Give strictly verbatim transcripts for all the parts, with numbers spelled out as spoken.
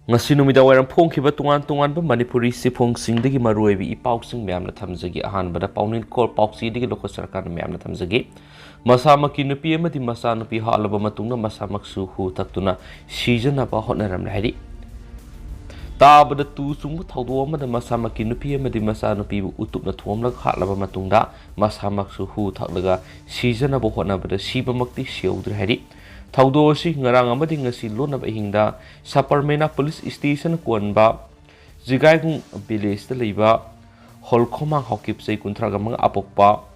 ꯉꯁꯤ ꯅꯨꯃꯤꯗꯥꯡ ꯋꯥꯏꯔꯝ ꯐꯣꯡꯈꯤꯕ ꯇꯣꯉꯥꯟ ꯇꯣꯉꯥꯟꯕ ꯃꯅꯤꯄꯨꯔꯤ ꯁꯤꯐꯣꯡꯁꯤꯡꯗꯒꯤ ꯃꯔꯨꯑꯣꯏꯕ ꯏ ꯄꯥꯎꯁꯤꯡ ꯃꯌꯥꯝꯅ ꯊꯝꯖꯒꯦ꯫ ꯑꯍꯥꯟꯕꯗ ꯄꯥꯎꯅꯤꯡꯈꯣꯜ ꯄꯥꯎꯆꯦꯗꯒꯤ ꯂꯣꯀꯜ ꯁꯔꯀꯥꯔꯅ ꯃꯌꯥꯝꯅ ꯊꯝꯖꯒꯦ꯫ ꯃꯁꯥꯃꯛꯀꯤ ꯅꯨꯄꯤ ꯑꯃꯗꯤ ꯃꯆꯥꯅꯨꯄꯤ ꯍꯥꯠꯂꯕ ꯃꯇꯨꯡꯗ ꯃꯁꯥꯃꯛꯁꯨ ꯍꯨ ꯊꯛꯇꯨꯅ ꯁꯤꯖꯅꯕ ꯍꯣꯠꯅꯔꯝꯂꯦ ꯍꯥꯏꯔꯤ꯫ ꯇꯥꯕꯗ ꯇꯨ ꯆꯨꯡꯕ ꯊꯧꯗꯣꯛ ꯑꯃꯗ ꯃꯁꯥꯃꯛꯀꯤ ꯅꯨꯄꯤ ꯑꯃꯗꯤ ꯃꯆꯥꯅꯨꯄꯤꯕꯨ ꯎꯇꯨꯞꯅ ꯊꯣꯝꯂꯒ ꯍꯥꯠꯂꯕ ꯃꯇꯨꯡꯗ ꯃꯁꯥꯃꯛꯁꯨ ꯍꯨ ꯊꯛꯂꯒ ꯁꯤꯖꯅꯕ ꯍꯣꯠꯅꯕꯗ ꯁꯤꯕꯃꯛꯇꯤ ꯁꯤꯍꯧꯗ꯭ꯔꯦ ꯍꯥꯏꯔꯤ꯫ ꯊꯧꯗꯣꯛ ꯑꯁꯤ ꯉꯔꯥꯡ ꯑꯃꯗꯤ ꯉꯁꯤ ꯂꯣꯟꯅꯕ ꯑꯍꯤꯡꯗ ꯁꯄꯔꯃꯦꯅꯥ ꯄꯨꯂꯤꯁ ꯁ꯭ꯇꯦꯁꯟ ꯀꯣꯟꯕ ꯖꯤꯒꯥꯏꯒꯨꯡ ꯚꯤꯂꯦꯖꯇ ꯂꯩꯕ ꯍꯣꯜꯈꯣꯃꯥꯡ ꯍꯥꯎꯀꯤꯞ, ꯆꯍꯤ ꯀꯨꯟꯊ꯭ꯔꯥꯒ ꯃꯉꯥ ꯑꯄꯣꯛꯄ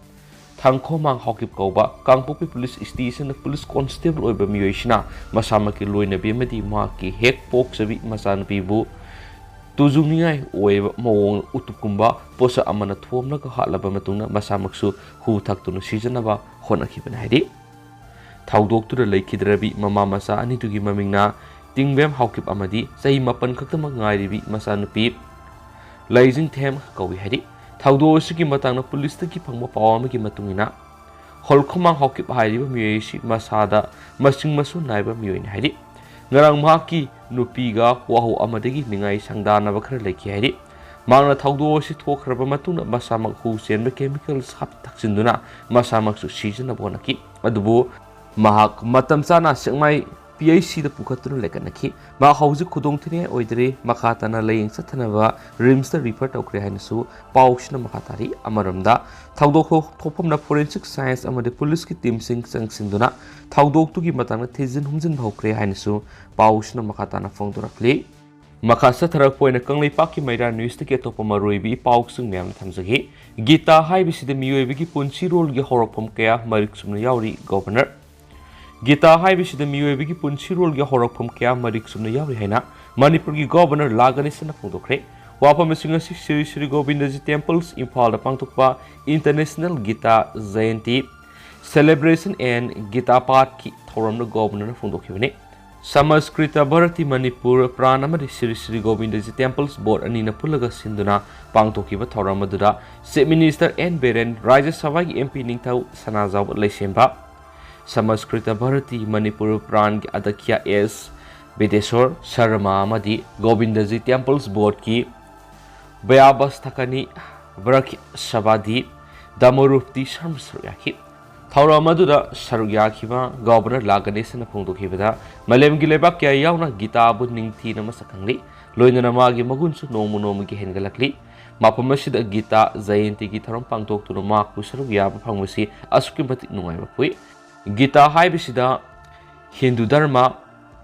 ꯊꯥꯡꯈꯣꯃꯥꯡ ꯍꯥꯎꯀꯤꯞ ꯀꯧꯕ ꯀꯥꯡꯄꯣꯛꯄꯤ ꯄꯨꯂꯤꯁ ꯁ꯭ꯇꯦꯁꯟꯗ ꯄꯨꯂꯤꯁ ꯀꯣꯟꯁꯇꯦꯕꯜ ꯑꯣꯏꯕ ꯃꯤꯑꯣꯏꯁꯤꯅ ꯃꯁꯥꯃꯛꯀꯤ ꯂꯣꯏꯅꯕꯤ ꯑꯃꯗꯤ ꯃꯍꯥꯛꯀꯤ ꯍꯦꯛ ꯄꯣꯛꯆꯕꯤ ꯃꯆꯥꯅꯨꯄꯤꯕꯨ ꯇꯨꯖꯨꯡꯅꯤꯡꯉꯥꯏ ꯑꯣꯏꯕ ꯃꯑꯣꯡ ꯎꯇꯨꯞꯀꯨꯝꯕ ꯄꯣꯠꯁꯛ ꯑꯃꯅ ꯊꯣꯝꯂꯒ ꯍꯥꯠꯂꯕ ꯃꯇꯨꯡꯗ ꯃꯁꯥꯃꯛꯁꯨ ꯍꯨ ꯊꯛꯇꯨꯅ ꯁꯤꯖꯅꯕ ꯍꯣꯠꯅꯈꯤꯕꯅꯤ ꯍꯥꯏꯔꯤ꯫ ꯊꯧꯗꯣꯛꯇꯨꯗ ꯂꯩꯈꯤꯗ꯭ꯔꯕꯤ ꯃꯃꯥ ꯃꯆꯥ ꯑꯅꯤꯗꯨꯒꯤ ꯃꯃꯤꯡꯅ ꯇꯤꯡꯕꯦꯝ ꯍꯥꯎꯀꯤꯞ ꯑꯃꯗꯤ ꯆꯍꯤ ꯃꯥꯄꯟ ꯈꯛꯇꯃꯛ ꯉꯥꯏꯔꯤꯕꯤ ꯃꯆꯥꯅꯨꯄꯤ ꯂꯩꯖꯤꯡꯊꯦꯝ ꯀꯧꯏ ꯍꯥꯏꯔꯤ꯫ ꯊꯧꯗꯣꯛ ꯑꯁꯤꯒꯤ ꯃꯇꯥꯡꯗ ꯄꯨꯂꯤꯁꯇꯒꯤ ꯐꯪꯕ ꯄꯥꯎ ꯑꯃꯒꯤ ꯃꯇꯨꯡ ꯏꯟꯅ, ꯍꯣꯜꯈꯣꯃꯥꯡ ꯍꯥꯎꯀꯤꯞ ꯍꯥꯏꯔꯤꯕ ꯃꯤꯑꯣꯏ ꯑꯁꯤ ꯃꯁꯥꯗ ꯃꯁꯤꯡ ꯃꯁꯨ ꯅꯥꯏꯕ ꯃꯤꯑꯣꯏꯅꯤ ꯍꯥꯏꯔꯤ꯫ ꯉꯔꯥꯡ ꯃꯍꯥꯛꯀꯤ ꯅꯨꯄꯤꯒ ꯋꯥꯍꯧ ꯑꯃꯗꯒꯤ ꯅꯤꯡꯉꯥꯏ ꯁꯪꯗꯥꯅꯕ ꯈꯔ ꯂꯩꯈꯤ ꯍꯥꯏꯔꯤ꯫ ꯃꯍꯥꯛꯅ ꯊꯧꯗꯣꯛ ꯑꯁꯤ ꯊꯣꯛꯈ꯭ꯔꯕ ꯃꯇꯨꯡꯗ ꯃꯁꯥꯃꯛ ꯍꯨ ꯆꯦꯟꯕ ꯀꯦꯃꯤꯀꯦꯜ ꯍꯥꯞ ꯊꯛꯆꯤꯟꯗꯨꯅ ꯃꯁꯥꯃꯛꯁꯨ ꯁꯤꯖꯅꯕ ꯍꯣꯠꯅꯈꯤ꯫ ꯑꯗꯨꯕꯨ ꯃꯍꯥꯛ ꯃꯇꯝ ꯆꯥꯅ ꯁꯦꯛꯃꯥꯏ ꯄꯤ ꯑꯩꯆ ꯁꯤꯗ ꯄꯨꯈꯠꯇꯨꯅ ꯂꯩꯈꯠꯅꯈꯤ꯫ ꯃꯍꯥꯛ ꯍꯧꯖꯤꯛ ꯈꯨꯗꯣꯡ ꯊꯤꯅꯤꯡꯉꯥꯏ ꯑꯣꯏꯗ꯭ꯔꯦ, ꯃꯈꯥ ꯇꯥꯅ ꯂꯥꯌꯦꯡ ꯆꯠꯊꯅꯕ ꯔꯤꯝꯁꯇ ꯔꯤꯐꯔ ꯇꯧꯈ꯭ꯔꯦ ꯍꯥꯏꯅꯁꯨ ꯄꯥꯎꯁꯤꯅ ꯃꯈꯥ ꯇꯥꯔꯤ꯫ ꯑꯃꯔꯣꯝꯗ, ꯊꯧꯗꯣꯛ ꯊꯣꯛꯐꯝꯅ ꯐꯣꯔꯦꯟꯁꯤꯛ ꯁꯥꯏꯟꯁ ꯑꯃꯗꯤ ꯄꯨꯂꯤꯁꯀꯤ ꯇꯤꯝꯁꯤꯡ ꯆꯪꯁꯤꯟꯗꯨꯅ ꯊꯧꯗꯣꯛꯇꯨꯒꯤ ꯃꯇꯥꯡꯗ ꯊꯤꯖꯤꯟ ꯍꯨꯝꯖꯤꯟꯕ ꯍꯧꯈ꯭ꯔꯦ ꯍꯥꯏꯅꯁꯨ ꯄꯥꯎꯁꯤꯅ ꯃꯈꯥ ꯇꯥꯅ ꯐꯣꯡꯗꯣꯔꯛꯂꯤ꯫ ꯃꯈꯥ ꯆꯠꯊꯔꯛꯄ ꯑꯣꯏꯅ ꯀꯪꯂꯩꯄꯥꯛꯀꯤ ꯃꯩꯔꯥ ꯅ꯭ꯌꯨꯁꯇꯒꯤ ꯑꯇꯣꯞꯄ ꯃꯔꯨꯑꯣꯏꯕ ꯏ ꯄꯥꯎꯁꯤꯡ ꯃꯌꯥꯝ ꯊꯝꯖꯒꯦ꯫ ꯒꯤꯇꯥ ꯍꯥꯏꯕꯁꯤꯗ ꯃꯤꯑꯣꯏꯕꯒꯤ ꯄꯨꯟꯁꯤꯔꯣꯜꯒꯤ ꯍꯧꯔꯛꯐꯝ ꯀꯌꯥ ꯃꯔꯤꯛ ꯆꯨꯝꯅ ꯌꯥꯎꯔꯤ꯫ ꯒꯣꯚꯔꯅꯔ ꯒꯤꯇꯥ ꯍꯥꯏꯕꯁꯤꯗ ꯃꯤꯑꯣꯏꯕꯒꯤ ꯄꯨꯟꯁꯤꯔꯣꯜꯒꯤ ꯍꯧꯔꯛꯐꯝ ꯀꯌꯥ ꯃꯔꯤꯛ ꯆꯨꯝꯅ ꯌꯥꯎꯔꯤ ꯍꯥꯏꯅ ꯃꯅꯤꯄꯨꯔꯒꯤ ꯒꯣꯚꯔꯅꯔ ꯂꯥ ꯒꯅꯦꯁꯟꯅ ꯐꯣꯡꯗꯣꯛꯈ꯭ꯔꯦ꯫ ꯋꯥꯐꯝꯁꯤꯡ ꯑꯁꯤ ꯁ꯭ꯔꯤ ꯁ꯭ꯔꯤ ꯒꯣꯕꯤꯟꯗꯖꯤ ꯇꯦꯝꯄꯜꯁ ꯏꯝꯐꯥꯜꯗ ꯄꯥꯡꯊꯣꯛꯄ international Gita Jayanti celebration and Gita ꯄꯥꯊꯀꯤ ꯊꯧꯔꯝꯗ ꯒꯣꯚꯔꯅꯔꯅ ꯐꯣꯡꯗꯣꯛꯈꯤꯕꯅꯤ꯫ ꯁꯃꯁꯀ꯭ꯔꯤꯇ ꯚꯥꯔꯇꯤ ꯃꯅꯤꯄꯨꯔ ꯄ꯭ꯔꯥꯟ ꯑꯃꯗꯤ ꯁ꯭ꯔꯤ ꯁ꯭ꯔꯤ ꯒꯣꯕꯤꯟꯗꯖꯤ ꯇꯦꯝꯄꯜꯁ ꯕꯣꯔꯗ ꯑꯅꯤꯅ ꯄꯨꯜꯂꯒ ꯁꯤꯟꯗꯨꯅ ꯄꯥꯡꯊꯣꯛꯈꯤꯕ ꯊꯧꯔꯝ ꯑꯗꯨꯗ ꯆꯤꯐ ꯃꯤꯅꯤꯁꯇꯔ ꯑꯦꯟ ꯕꯤꯔꯦꯟ, ꯔꯥꯖ꯭ꯌ ꯁꯚꯥꯒꯤ ꯑꯦꯝ ꯄꯤ ꯅꯤꯡꯊꯧ ꯁꯅꯥꯖꯥꯎꯕ ꯂꯩꯁꯦꯝꯕ, ꯁꯃꯁꯀ꯭ꯔꯤꯇ ꯚꯥꯔꯇꯤ ꯃꯅꯤꯄꯨꯔ ꯄ꯭ꯔꯥꯟꯒꯤ ꯑꯗ꯭ꯌꯛꯁ ꯑꯦꯁ ꯕꯤꯗꯦꯁꯣꯔ ꯁꯔꯃ ꯑꯃꯗꯤ ꯒꯣꯕꯤꯟꯗꯖꯤ ꯇꯦꯝꯄꯜꯁ ꯕꯣꯔꯗꯀꯤ ꯕꯌꯥꯕꯁ ꯊꯀꯅꯤ ꯕ꯭ꯔꯈ꯭ꯌ ꯁꯕꯥꯗꯤ ꯗꯥꯃꯣꯔꯨꯞꯇꯤ ꯁꯔꯃ ꯁꯔꯨꯛ ꯌꯥꯈꯤ꯫ ꯊꯧꯔꯝ ꯑꯗꯨꯗ ꯁꯔꯨꯛ ꯌꯥꯈꯤꯕ ꯒꯕꯔꯅꯔ ꯂꯥ ꯒꯅꯦꯁꯟꯅ ꯐꯣꯡꯗꯣꯛꯈꯤꯕꯗ, ꯃꯥꯂꯦꯝꯒꯤ ꯂꯩꯕꯥꯛ ꯀꯌꯥ ꯌꯥꯎꯅ ꯒꯤꯇꯥꯕꯨ ꯅꯤꯡꯊꯤꯅ ꯃꯁꯛ ꯈꯪꯂꯤ, ꯂꯣꯏꯅꯅ ꯃꯥꯒꯤ ꯃꯒꯨꯟꯁꯨ ꯅꯣꯡꯃ ꯅꯣꯡꯃꯒꯤ ꯍꯦꯟꯒꯠꯂꯛꯂꯤ꯫ ꯃꯐꯝ ꯑꯁꯤꯗ ꯒꯤꯇꯥ ꯖꯌꯟꯇꯤꯒꯤ ꯊꯧꯔꯝ ꯄꯥꯡꯊꯣꯛꯇꯨꯅ ꯃꯍꯥꯛꯄꯨ ꯁꯔꯨꯛ ꯌꯥꯕ ꯐꯪꯕꯁꯤ ꯑꯁꯨꯛꯀꯤ ꯃꯇꯤꯛ ꯅꯨꯡꯉꯥꯏꯕ ꯄꯣꯛꯏ꯫ ꯒꯤꯇꯥ ꯍꯥꯏꯕꯁꯤꯗ ꯍꯤꯟꯗꯨ ꯙꯔꯃ,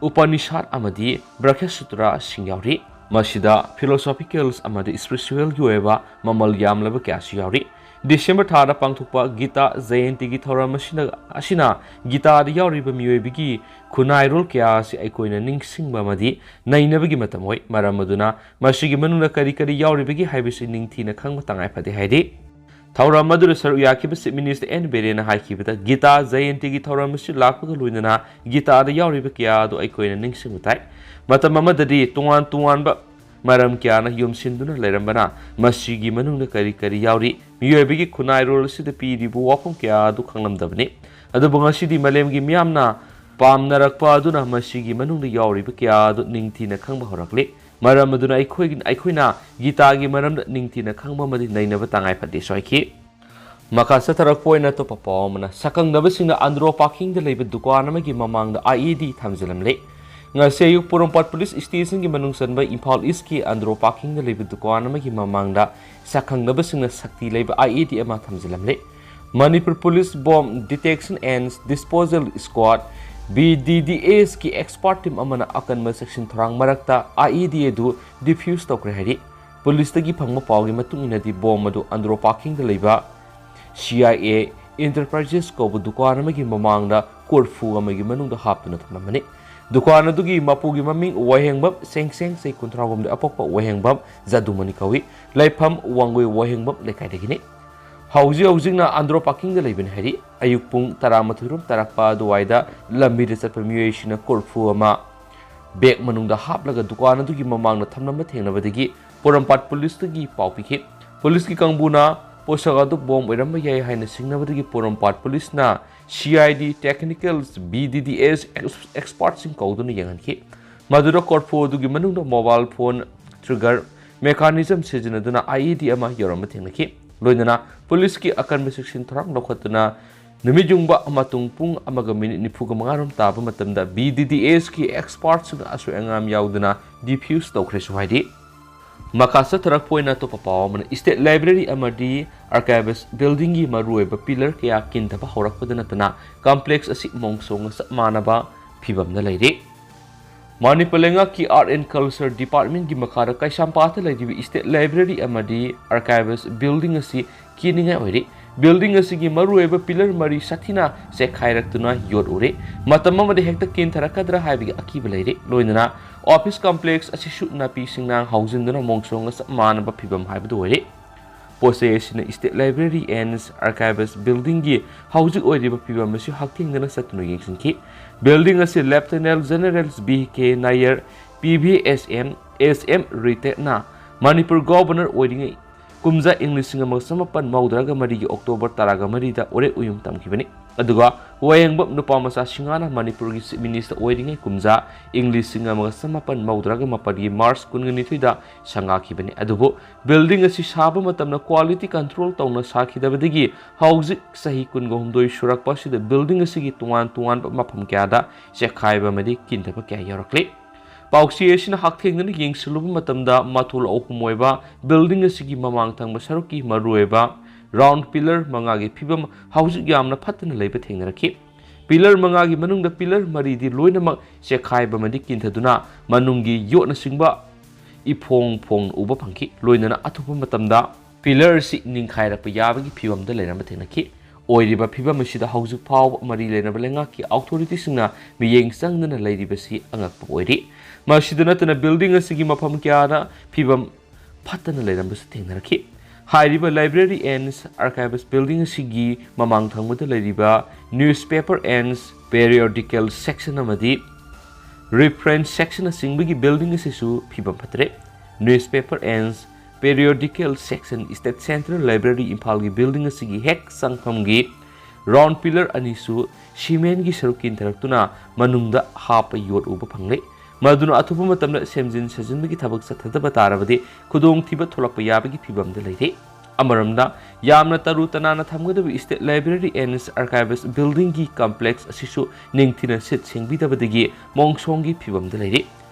ꯎꯄꯅꯤꯁꯥꯗ ꯑꯃꯗꯤ ꯕ꯭ꯔꯈ꯭ꯌ ꯁꯨꯇ꯭ꯔꯁꯤꯡ ꯌꯥꯎꯔꯤ꯫ ꯃꯁꯤꯗ philosophical ꯑꯃꯗꯤ spiritualꯒꯤ ꯑꯣꯏꯕ ꯃꯃꯜ ꯌꯥꯝꯂꯕ ꯀꯌꯥꯁꯨ ꯌꯥꯎꯔꯤ꯫ ꯗꯤꯁꯦꯝꯕꯔ ꯊꯥꯗ ꯄꯥꯡꯊꯣꯛꯄ ꯒꯤꯇꯥ ꯖꯌꯟꯇꯤꯒꯤ ꯊꯧꯔꯝ ꯑꯁꯤꯅ, ꯑꯁꯤꯅ ꯒꯤꯇꯥꯗ ꯌꯥꯎꯔꯤꯕ ꯃꯤꯑꯣꯏꯕꯒꯤ ꯈꯨꯟꯅꯥꯏꯔꯣꯜ ꯀꯌꯥ ꯑꯁꯤ ꯑꯩꯈꯣꯏꯅ ꯅꯤꯡꯁꯤꯡꯕ ꯑꯃꯗꯤ ꯅꯩꯅꯕꯒꯤ ꯃꯇꯝ ꯑꯣꯏ꯫ ꯃꯔꯝ ꯑꯗꯨꯅ ꯃꯁꯤꯒꯤ ꯃꯅꯨꯡꯗ ꯀꯔꯤ ꯀꯔꯤ ꯌꯥꯎꯔꯤꯕꯒꯦ ꯍꯥꯏꯕꯁꯤ ꯅꯤꯡꯊꯤꯅ ꯈꯪꯕ ꯇꯉꯥꯏ ꯐꯗꯦ ꯍꯥꯏꯔꯤ꯫ ꯊꯧꯔꯝ ꯑꯗꯨꯗ ꯁꯔꯨꯛ ꯌꯥꯈꯤꯕ Chief Minister ꯑꯦꯟ ꯕꯤꯔꯦꯟꯅ ꯍꯥꯏꯈꯤꯕꯗ, ꯒꯤꯇꯥ ꯖꯌꯟꯇꯤꯒꯤ ꯊꯧꯔꯝ ꯑꯁꯤ ꯂꯥꯛꯄꯒ ꯂꯣꯏꯅꯅ ꯒꯤꯇꯥꯗ ꯌꯥꯎꯔꯤꯕ ꯀꯌꯥ ꯑꯗꯨ ꯑꯩꯈꯣꯏꯅ ꯅꯤꯡꯁꯤꯡꯕ ꯇꯥꯏ꯫ ꯃꯇꯝ ꯑꯃꯗꯗꯤ ꯇꯣꯉꯥꯟ ꯇꯣꯉꯥꯟꯕ ꯃꯔꯝ ꯀꯌꯥꯅ ꯌꯣꯝꯁꯤꯟꯗꯨꯅ ꯂꯩꯔꯝꯕꯅ, ꯃꯁꯤꯒꯤ ꯃꯅꯨꯡꯗ ꯀꯔꯤ ꯀꯔꯤ ꯌꯥꯎꯔꯤ, ꯃꯤꯑꯣꯏꯕꯒꯤ ꯈꯨꯟꯅꯥꯏꯔꯣꯜ ꯑꯁꯤꯗ ꯄꯤꯔꯤꯕ ꯋꯥꯐꯝ ꯀꯌꯥ ꯑꯗꯨ ꯈꯪꯂꯝꯗꯕꯅꯤ꯫ ꯑꯗꯨꯕꯨ ꯉꯁꯤꯗꯤ ꯃꯥꯂꯦꯝꯒꯤ ꯃꯤꯌꯥꯝꯅ ꯄꯥꯝꯅꯔꯛꯄ ꯑꯗꯨꯅ ꯃꯁꯤꯒꯤ ꯃꯅꯨꯡꯗ ꯌꯥꯎꯔꯤꯕ ꯀꯌꯥ ꯑꯗꯨ ꯅꯤꯡꯊꯤꯅ ꯈꯪꯕ ꯍꯧꯔꯛꯂꯤ꯫ ꯃꯔꯝ ꯑꯗꯨꯅ ꯑꯩꯈꯣꯏꯒꯤ, ꯑꯩꯈꯣꯏꯅ ꯒꯤꯇꯥꯒꯤ ꯃꯔꯝꯗ ꯅꯤꯡꯊꯤꯅ ꯈꯪꯕ ꯑꯃꯗꯤ ꯅꯩꯅꯕ ꯇꯉꯥꯏ ꯐꯗꯦꯁꯨ ꯍꯥꯏꯈꯤ꯫ ꯃꯈꯥ ꯆꯠꯊꯔꯛꯄ ꯑꯣꯏꯅ ꯑꯇꯣꯞꯄ ꯄꯥꯎ ꯑꯃꯅ, ꯁꯛꯈꯪꯅꯕꯁꯤꯡꯅ ꯑꯟꯗ꯭ꯔꯣ ꯄꯥꯔꯀꯤꯡꯗ ꯂꯩꯕ ꯗꯨꯀꯥꯟ ꯑꯃꯒꯤ ꯃꯃꯥꯡꯗ IED ꯊꯝꯖꯤꯜꯂꯝꯂꯦ꯫ ꯉꯁꯤ ꯑꯌꯨꯛ ꯄꯣꯔꯣꯝꯄꯥꯠ ꯄꯨꯂꯤꯁ ꯁ꯭ꯇꯦꯁꯟꯒꯤ ꯃꯅꯨꯡ ꯆꯟꯕ ꯏꯝꯐꯥꯜ ꯏꯁꯀꯤ ꯑꯟꯗ꯭ꯔꯣ ꯄꯥꯔꯀꯤꯡꯗ ꯂꯩꯕ ꯗꯨꯀꯥꯟ ꯑꯃꯒꯤ ꯃꯃꯥꯡꯗ ꯁꯛꯈꯪꯅꯕꯁꯤꯡꯅ ꯁꯛꯇꯤ ꯂꯩꯕ IED ꯑꯃ ꯊꯝꯖꯤꯜꯂꯝꯂꯦ꯫ Manipur police Bomb Detection and Disposal Squad, BDDS ꯀꯤ expert team ꯑꯃꯅ ꯑꯀꯟꯕ ꯆꯦꯛꯁꯤꯟ ꯊꯧꯔꯥꯡ ꯃꯔꯛꯇ IED ꯑꯗꯨ defuse ꯇꯧꯈ꯭ꯔꯦ ꯍꯥꯏꯔꯤ꯫ ꯄꯨꯂꯤꯁꯇꯒꯤ ꯐꯪꯕ ꯄꯥꯎꯒꯤ ꯃꯇꯨꯡ ꯏꯟꯅꯗꯤ, ꯕꯣꯝ ꯑꯗꯨ ꯑꯟꯗ꯭ꯔꯣ ꯄꯥꯔꯀꯤꯡꯗ ꯂꯩꯕ CIA Enterprises ꯀꯧꯕ ꯗꯨꯀꯥꯟ ꯑꯃꯒꯤ ꯃꯃꯥꯡꯗ ꯀꯣꯔꯐꯨ ꯑꯃꯒꯤ ꯃꯅꯨꯡꯗ ꯍꯥꯞꯇꯨꯅ ꯊꯝꯂꯝꯕꯅꯤ꯫ ꯗꯨꯀꯥꯟ ꯑꯗꯨꯒꯤ ꯃꯄꯨꯒꯤ ꯃꯃꯤꯡ ꯋꯥꯍꯦꯡꯕꯝ ꯁꯦꯡꯁꯦꯡ, ꯆꯍꯤ ꯀꯨꯟꯊ꯭ꯔꯥ ꯍꯨꯝꯗꯣꯏ, ꯑꯄꯣꯛꯄ ꯋꯥꯍꯦꯡꯕꯝ ꯖꯗꯨꯃꯅꯤ ꯀꯧꯏ꯫ ꯂꯩꯐꯝ ꯋꯥꯡꯒꯣꯏ ꯋꯥꯍꯦꯡꯕꯝ ꯂꯩꯀꯥꯏꯗꯒꯤꯅꯤ꯫ ꯍꯧꯖꯤꯛ ꯍꯧꯖꯤꯛꯅ ꯑꯟꯗ꯭ꯔꯣ ꯄꯥꯔꯀꯤꯡꯗ ꯂꯩꯕꯅꯤ ꯍꯥꯏꯔꯤ꯫ ꯑꯌꯨꯛ ꯄꯨꯡ ꯇꯔꯥꯃꯥꯊꯣꯏ ꯔꯣꯝ ꯇꯥꯔꯛꯄ ꯑꯗꯨꯋꯥꯏꯗ ꯂꯝꯕꯤꯗ ꯆꯠꯄ ꯃꯤꯑꯣꯏꯁꯤꯡꯅ ꯀꯣꯔꯐꯨ ꯑꯃ ꯕꯦꯒ ꯃꯅꯨꯡꯗ ꯍꯥꯞꯂꯒ ꯗꯨꯀꯥꯟ ꯑꯗꯨꯒꯤ ꯃꯃꯥꯡꯗ ꯊꯝꯂꯝꯕ ꯊꯦꯡꯅꯕꯗꯒꯤ ꯄꯣꯔꯣꯝꯄꯥꯠ ꯄꯨꯂꯤꯁꯇꯒꯤ ꯄꯥꯎ ꯄꯤꯈꯤ꯫ ꯄꯨꯂꯤꯁꯀꯤ ꯀꯥꯡꯕꯨꯅ ꯄꯣꯠꯁꯛ ꯑꯗꯨ ꯕꯣꯝ ꯑꯣꯏꯔꯝꯕ ꯌꯥꯏ ꯍꯥꯏꯅ ꯆꯤꯡꯅꯕꯗꯒꯤ ꯄꯣꯔꯣꯝꯄꯥꯠ ꯄꯨꯂꯤꯁꯅ CID technical, BDDS expertꯁꯤꯡ ꯀꯧꯗꯨꯅ ꯌꯦꯡꯍꯟꯈꯤ꯫ ꯃꯗꯨꯗ ꯀꯣꯔꯐꯨ ꯑꯗꯨꯒꯤ ꯃꯅꯨꯡꯗ mobile phone trigger mechanism ꯁꯤꯖꯤꯟꯅꯗꯨꯅ IED ꯑꯃ ꯌꯧꯔꯝꯕ ꯊꯦꯡꯅꯈꯤ꯫ ꯂꯣꯏꯅꯅ ꯄꯨꯂꯤꯁꯀꯤ ꯑꯀꯟꯕ ꯆꯦꯛꯁꯤꯟ ꯊꯧꯔꯥꯡ ꯂꯧꯈꯠꯇꯨꯅ ꯅꯨꯃꯤꯠ ꯌꯨꯡꯕ ꯃꯇꯨꯡ ꯄꯨꯡ ꯑꯃꯒ ꯃꯤꯅꯤꯠ ꯅꯤꯐꯨꯒ ꯃꯉꯥ ꯔꯣꯝ ꯇꯥꯕ ꯃꯇꯝꯗ BDDS ꯀꯤ expert ꯁꯤꯡ ꯑꯁꯣꯏ ꯑꯉꯥꯝ ꯌꯥꯎꯗꯅ defuse ꯇꯧꯈ꯭ꯔꯦꯁꯨ ꯍꯥꯏꯔꯤ꯫ ꯃꯈꯥ ꯆꯠꯊꯔꯛꯄ ꯑꯣꯏꯅ ꯑꯇꯣꯞꯄ ꯄꯥꯎ ꯑꯃꯅ, State Library ꯑꯃꯗꯤ Archives building ꯒꯤ ꯃꯔꯨꯑꯣꯏꯕ pillar ꯀꯌꯥ ꯀꯤꯟꯊꯕ ꯍꯧꯔꯛꯄꯗ ꯅꯠꯇꯅ complex ꯑꯁꯤ ꯃꯣꯡꯁꯣꯡꯒ ꯆꯞ ꯃꯥꯟꯅꯕ ꯐꯤꯕꯝꯗ ꯂꯩꯔꯤ꯫ ꯃꯅꯤꯄꯨꯔ ꯂꯩꯉꯥꯛꯀꯤ Art and Culture Department ꯀꯤ ꯃꯈꯥꯗ ꯀꯩꯁꯥꯝꯄꯥꯠꯇ ꯂꯩꯔꯤꯕ State Library ꯑꯃꯗꯤ Archives building ꯑꯁꯤ ꯀꯤꯅꯤꯡꯉꯥꯏ ꯑꯣꯏꯔꯤ꯫ Building ꯑꯁꯤꯒꯤ ꯃꯔꯨꯑꯣꯏꯕ pillar ꯃꯔꯤ ꯁꯥꯊꯤꯅ ꯆꯦꯛꯈꯥꯏꯔꯛꯇꯨꯅ ꯌꯣꯠ ꯎꯔꯦ꯫ ꯃꯇꯝ ꯑꯃꯗ ꯍꯦꯛꯇ ꯀꯤꯟꯊꯔꯛꯀꯗ꯭ꯔꯥ ꯍꯥꯏꯕꯒꯤ ꯑꯀꯤꯕ ꯂꯩꯔꯦ꯫ ꯂꯣꯏꯅꯅ office complex ꯑꯁꯤꯁꯨ ꯅꯥꯄꯤ ꯁꯤꯡꯅꯥꯡ ꯍꯧꯖꯤꯟꯗꯨꯅ ꯃꯣꯡꯁꯣꯡꯒ ꯆꯞ ꯃꯥꯟꯅꯕ ꯐꯤꯕꯝ ꯍꯥꯏꯕꯗꯨ ꯑꯣꯏꯔꯦ꯫ ꯄꯣꯠ ꯆꯩ ꯑꯁꯤꯅ State Library and Archives building ꯒꯤ ꯍꯧꯖꯤꯛ ꯑꯣꯏꯔꯤꯕ ꯐꯤꯕꯝ ꯑꯁꯤ ꯍꯛꯊꯦꯡꯅꯅ ꯆꯠꯇꯨꯅ ꯌꯦꯡꯁꯤꯟꯈꯤ꯫ Building ꯑꯁꯤ Lieutenant General B.K. Nair, PVSM, SM retired ꯅ ꯃꯅꯤꯄꯨꯔ Governor ꯑꯣꯏꯔꯤꯉꯩ ꯀꯨꯝꯖꯥ ꯏꯪ ꯂꯤꯁꯤꯡ ꯑꯃꯒ ꯆꯃꯥꯄꯟ ꯃꯧꯗ꯭ꯔꯥꯒ ꯃꯔꯤꯒꯤ October ꯇꯔꯥꯒ ꯃꯔꯤꯗ ꯎꯔꯦꯛ ꯎꯌꯨꯡ ꯇꯝꯈꯤꯕꯅꯤ꯫ ꯑꯗꯨꯒ ꯋꯥꯌꯦꯡꯕꯝ ꯅꯨꯄꯥ ꯃꯆꯥ ꯁꯤꯡꯍꯥꯅ ꯃꯅꯤꯄꯨꯔꯒꯤ Chief Minister ꯑꯣꯏꯔꯤꯉꯩ ꯀꯨꯝꯖꯥ ꯏꯪ ꯂꯤꯁꯤꯡ ꯑꯃꯒ ꯆꯃꯥꯄꯟ ꯃꯧꯗ꯭ꯔꯥꯒ ꯃꯥꯄꯟꯒꯤ March ꯀꯨꯟꯒ ꯅꯤꯊꯣꯏꯗ ꯁꯪꯒꯥꯈꯤꯕꯅꯤ꯫ ꯑꯗꯨꯕꯨ building ꯑꯁꯤ ꯁꯥꯕ ꯃꯇꯝꯗ quality control ꯇꯧꯅ ꯁꯥꯈꯤꯗꯕꯗꯒꯤ ꯍꯧꯖꯤꯛ ꯆꯍꯤ ꯀꯨꯟꯒ ꯍꯨꯝꯗꯣꯏ ꯁꯨꯔꯛꯄ ꯑꯁꯤꯗ building ꯑꯁꯤꯒꯤ ꯇꯣꯉꯥꯟ ꯇꯣꯉꯥꯟꯕ ꯃꯐꯝ ꯀꯌꯥꯗ ꯆꯦꯛꯈꯥꯏꯕ ꯑꯃꯗꯤ ꯀꯤꯟꯊꯕ ꯀꯌꯥ ꯌꯥꯎꯔꯛꯂꯤ꯫ ꯄꯥꯎꯆꯦ ꯑꯁꯤꯅ ꯍꯛꯊꯦꯡꯅꯅ ꯌꯦꯡꯁꯤꯜꯂꯨꯕ ꯃꯇꯝꯗ ꯃꯊꯣꯜ ꯑꯍꯨꯝ ꯑꯣꯏꯕ building ꯑꯁꯤꯒꯤ ꯃꯃꯥꯡ ꯊꯪꯕ ꯁꯔꯨꯛꯀꯤ ꯃꯔꯨꯑꯣꯏꯕ round pillar ꯃꯉꯥꯒꯤ ꯐꯤꯕꯝ ꯍꯧꯖꯤꯛ ꯌꯥꯝꯅ ꯐꯠꯇꯅ ꯂꯩꯕ ꯊꯦꯡꯅꯔꯛꯈꯤ꯫ Pillar ꯃꯉꯥꯒꯤ ꯃꯅꯨꯡꯗ pillar ꯃꯔꯤꯗꯤ ꯂꯣꯏꯅꯃꯛ ꯆꯦꯛꯈꯥꯏꯕ ꯑꯃꯗꯤ ꯀꯤꯟꯊꯗꯨꯅ ꯃꯅꯨꯡꯒꯤ ꯌꯣꯠꯅꯆꯤꯡꯕ ꯏꯐꯣꯡ ꯐꯣꯡꯅ ꯎꯕ ꯐꯪꯈꯤ꯫ ꯂꯣꯏꯅꯅ ꯑꯊꯨꯕ ꯃꯇꯝꯗ pillar ꯑꯁꯤ ꯅꯤꯡꯈꯥꯏꯔꯛꯄ ꯌꯥꯕꯒꯤ ꯐꯤꯕꯝꯗ ꯂꯩꯔꯝꯕ ꯊꯦꯡꯅꯈꯤ꯫ ꯑꯣꯏꯔꯤꯕ ꯐꯤꯕꯝ ꯑꯁꯤꯗ ꯍꯧꯖꯤꯛ ꯐꯥꯎꯕ ꯃꯔꯤ ꯂꯩꯅꯕ ꯂꯩꯉꯥꯛꯀꯤ authority ꯁꯤꯡꯅ ꯃꯤꯠꯌꯦꯡ ꯆꯪꯗꯅ ꯂꯩꯔꯤꯕꯁꯤ ꯑꯉꯛꯄ ꯑꯣꯏꯔꯤ꯫ ꯃꯁꯤꯗ ꯅꯠꯇꯅ building ꯑꯁꯤꯒꯤ ꯃꯐꯝ ꯀꯌꯥꯗ ꯐꯤꯕꯝ ꯐꯠꯇꯅ ꯂꯩꯔꯝꯕꯁꯨ ꯊꯦꯡꯅꯔꯛꯈꯤ꯫ ꯍꯥꯏꯔꯤꯕ Library and Archives building ꯑꯁꯤꯒꯤ ꯃꯃꯥꯡ ꯊꯪꯕꯗ ꯂꯩꯔꯤꯕ newspaper and periodical section ꯑꯃꯗꯤ reference section ꯅꯆꯤꯡꯕꯒꯤ building ꯑꯁꯤꯁꯨ ꯐꯤꯕꯝ ꯐꯠꯇ꯭ꯔꯦ꯫ Newspaper and periodical section, State Central Library ꯏꯝꯐꯥꯜꯒꯤ building ꯑꯁꯤꯒꯤ ꯍꯦꯛ ꯆꯪꯐꯝꯒꯤ round pillar ꯑꯅꯤꯁꯨ cement ꯀꯤ ꯁꯔꯨꯛ ꯀꯤꯟꯊꯔꯛꯇꯨꯅ ꯃꯅꯨꯡꯗ ꯍꯥꯞꯄ ꯌꯣꯠ ꯎꯕ ꯐꯪꯂꯦ꯫ ꯃꯗꯨꯅ ꯑꯊꯨꯕ ꯃꯇꯝꯗ ꯁꯦꯝꯖꯤꯟ ꯁꯥꯖꯤꯟꯕꯒꯤ ꯊꯕꯛ ꯆꯠꯊꯗꯕ ꯇꯥꯔꯕꯗꯤ ꯈꯨꯗꯣꯡꯊꯤꯕ ꯊꯣꯛꯂꯛꯄ ꯌꯥꯕꯒꯤ ꯐꯤꯕꯝꯗ ꯂꯩꯔꯤ꯫ ꯑꯃꯔꯣꯝꯗ, ꯌꯥꯝꯅ ꯇꯔꯨ ꯇꯅꯥꯟꯅ ꯊꯝꯒꯗꯕ State Library and Archives buildingꯒꯤ complex ꯑꯁꯤꯁꯨ ꯅꯤꯡꯊꯤꯅ ꯁꯤꯠ ꯁꯦꯡꯕꯤꯗꯕꯗꯒꯤ ꯃꯣꯡꯁꯣꯡꯒꯤ ꯐꯤꯕꯝꯗ ꯂꯩꯔꯤ꯫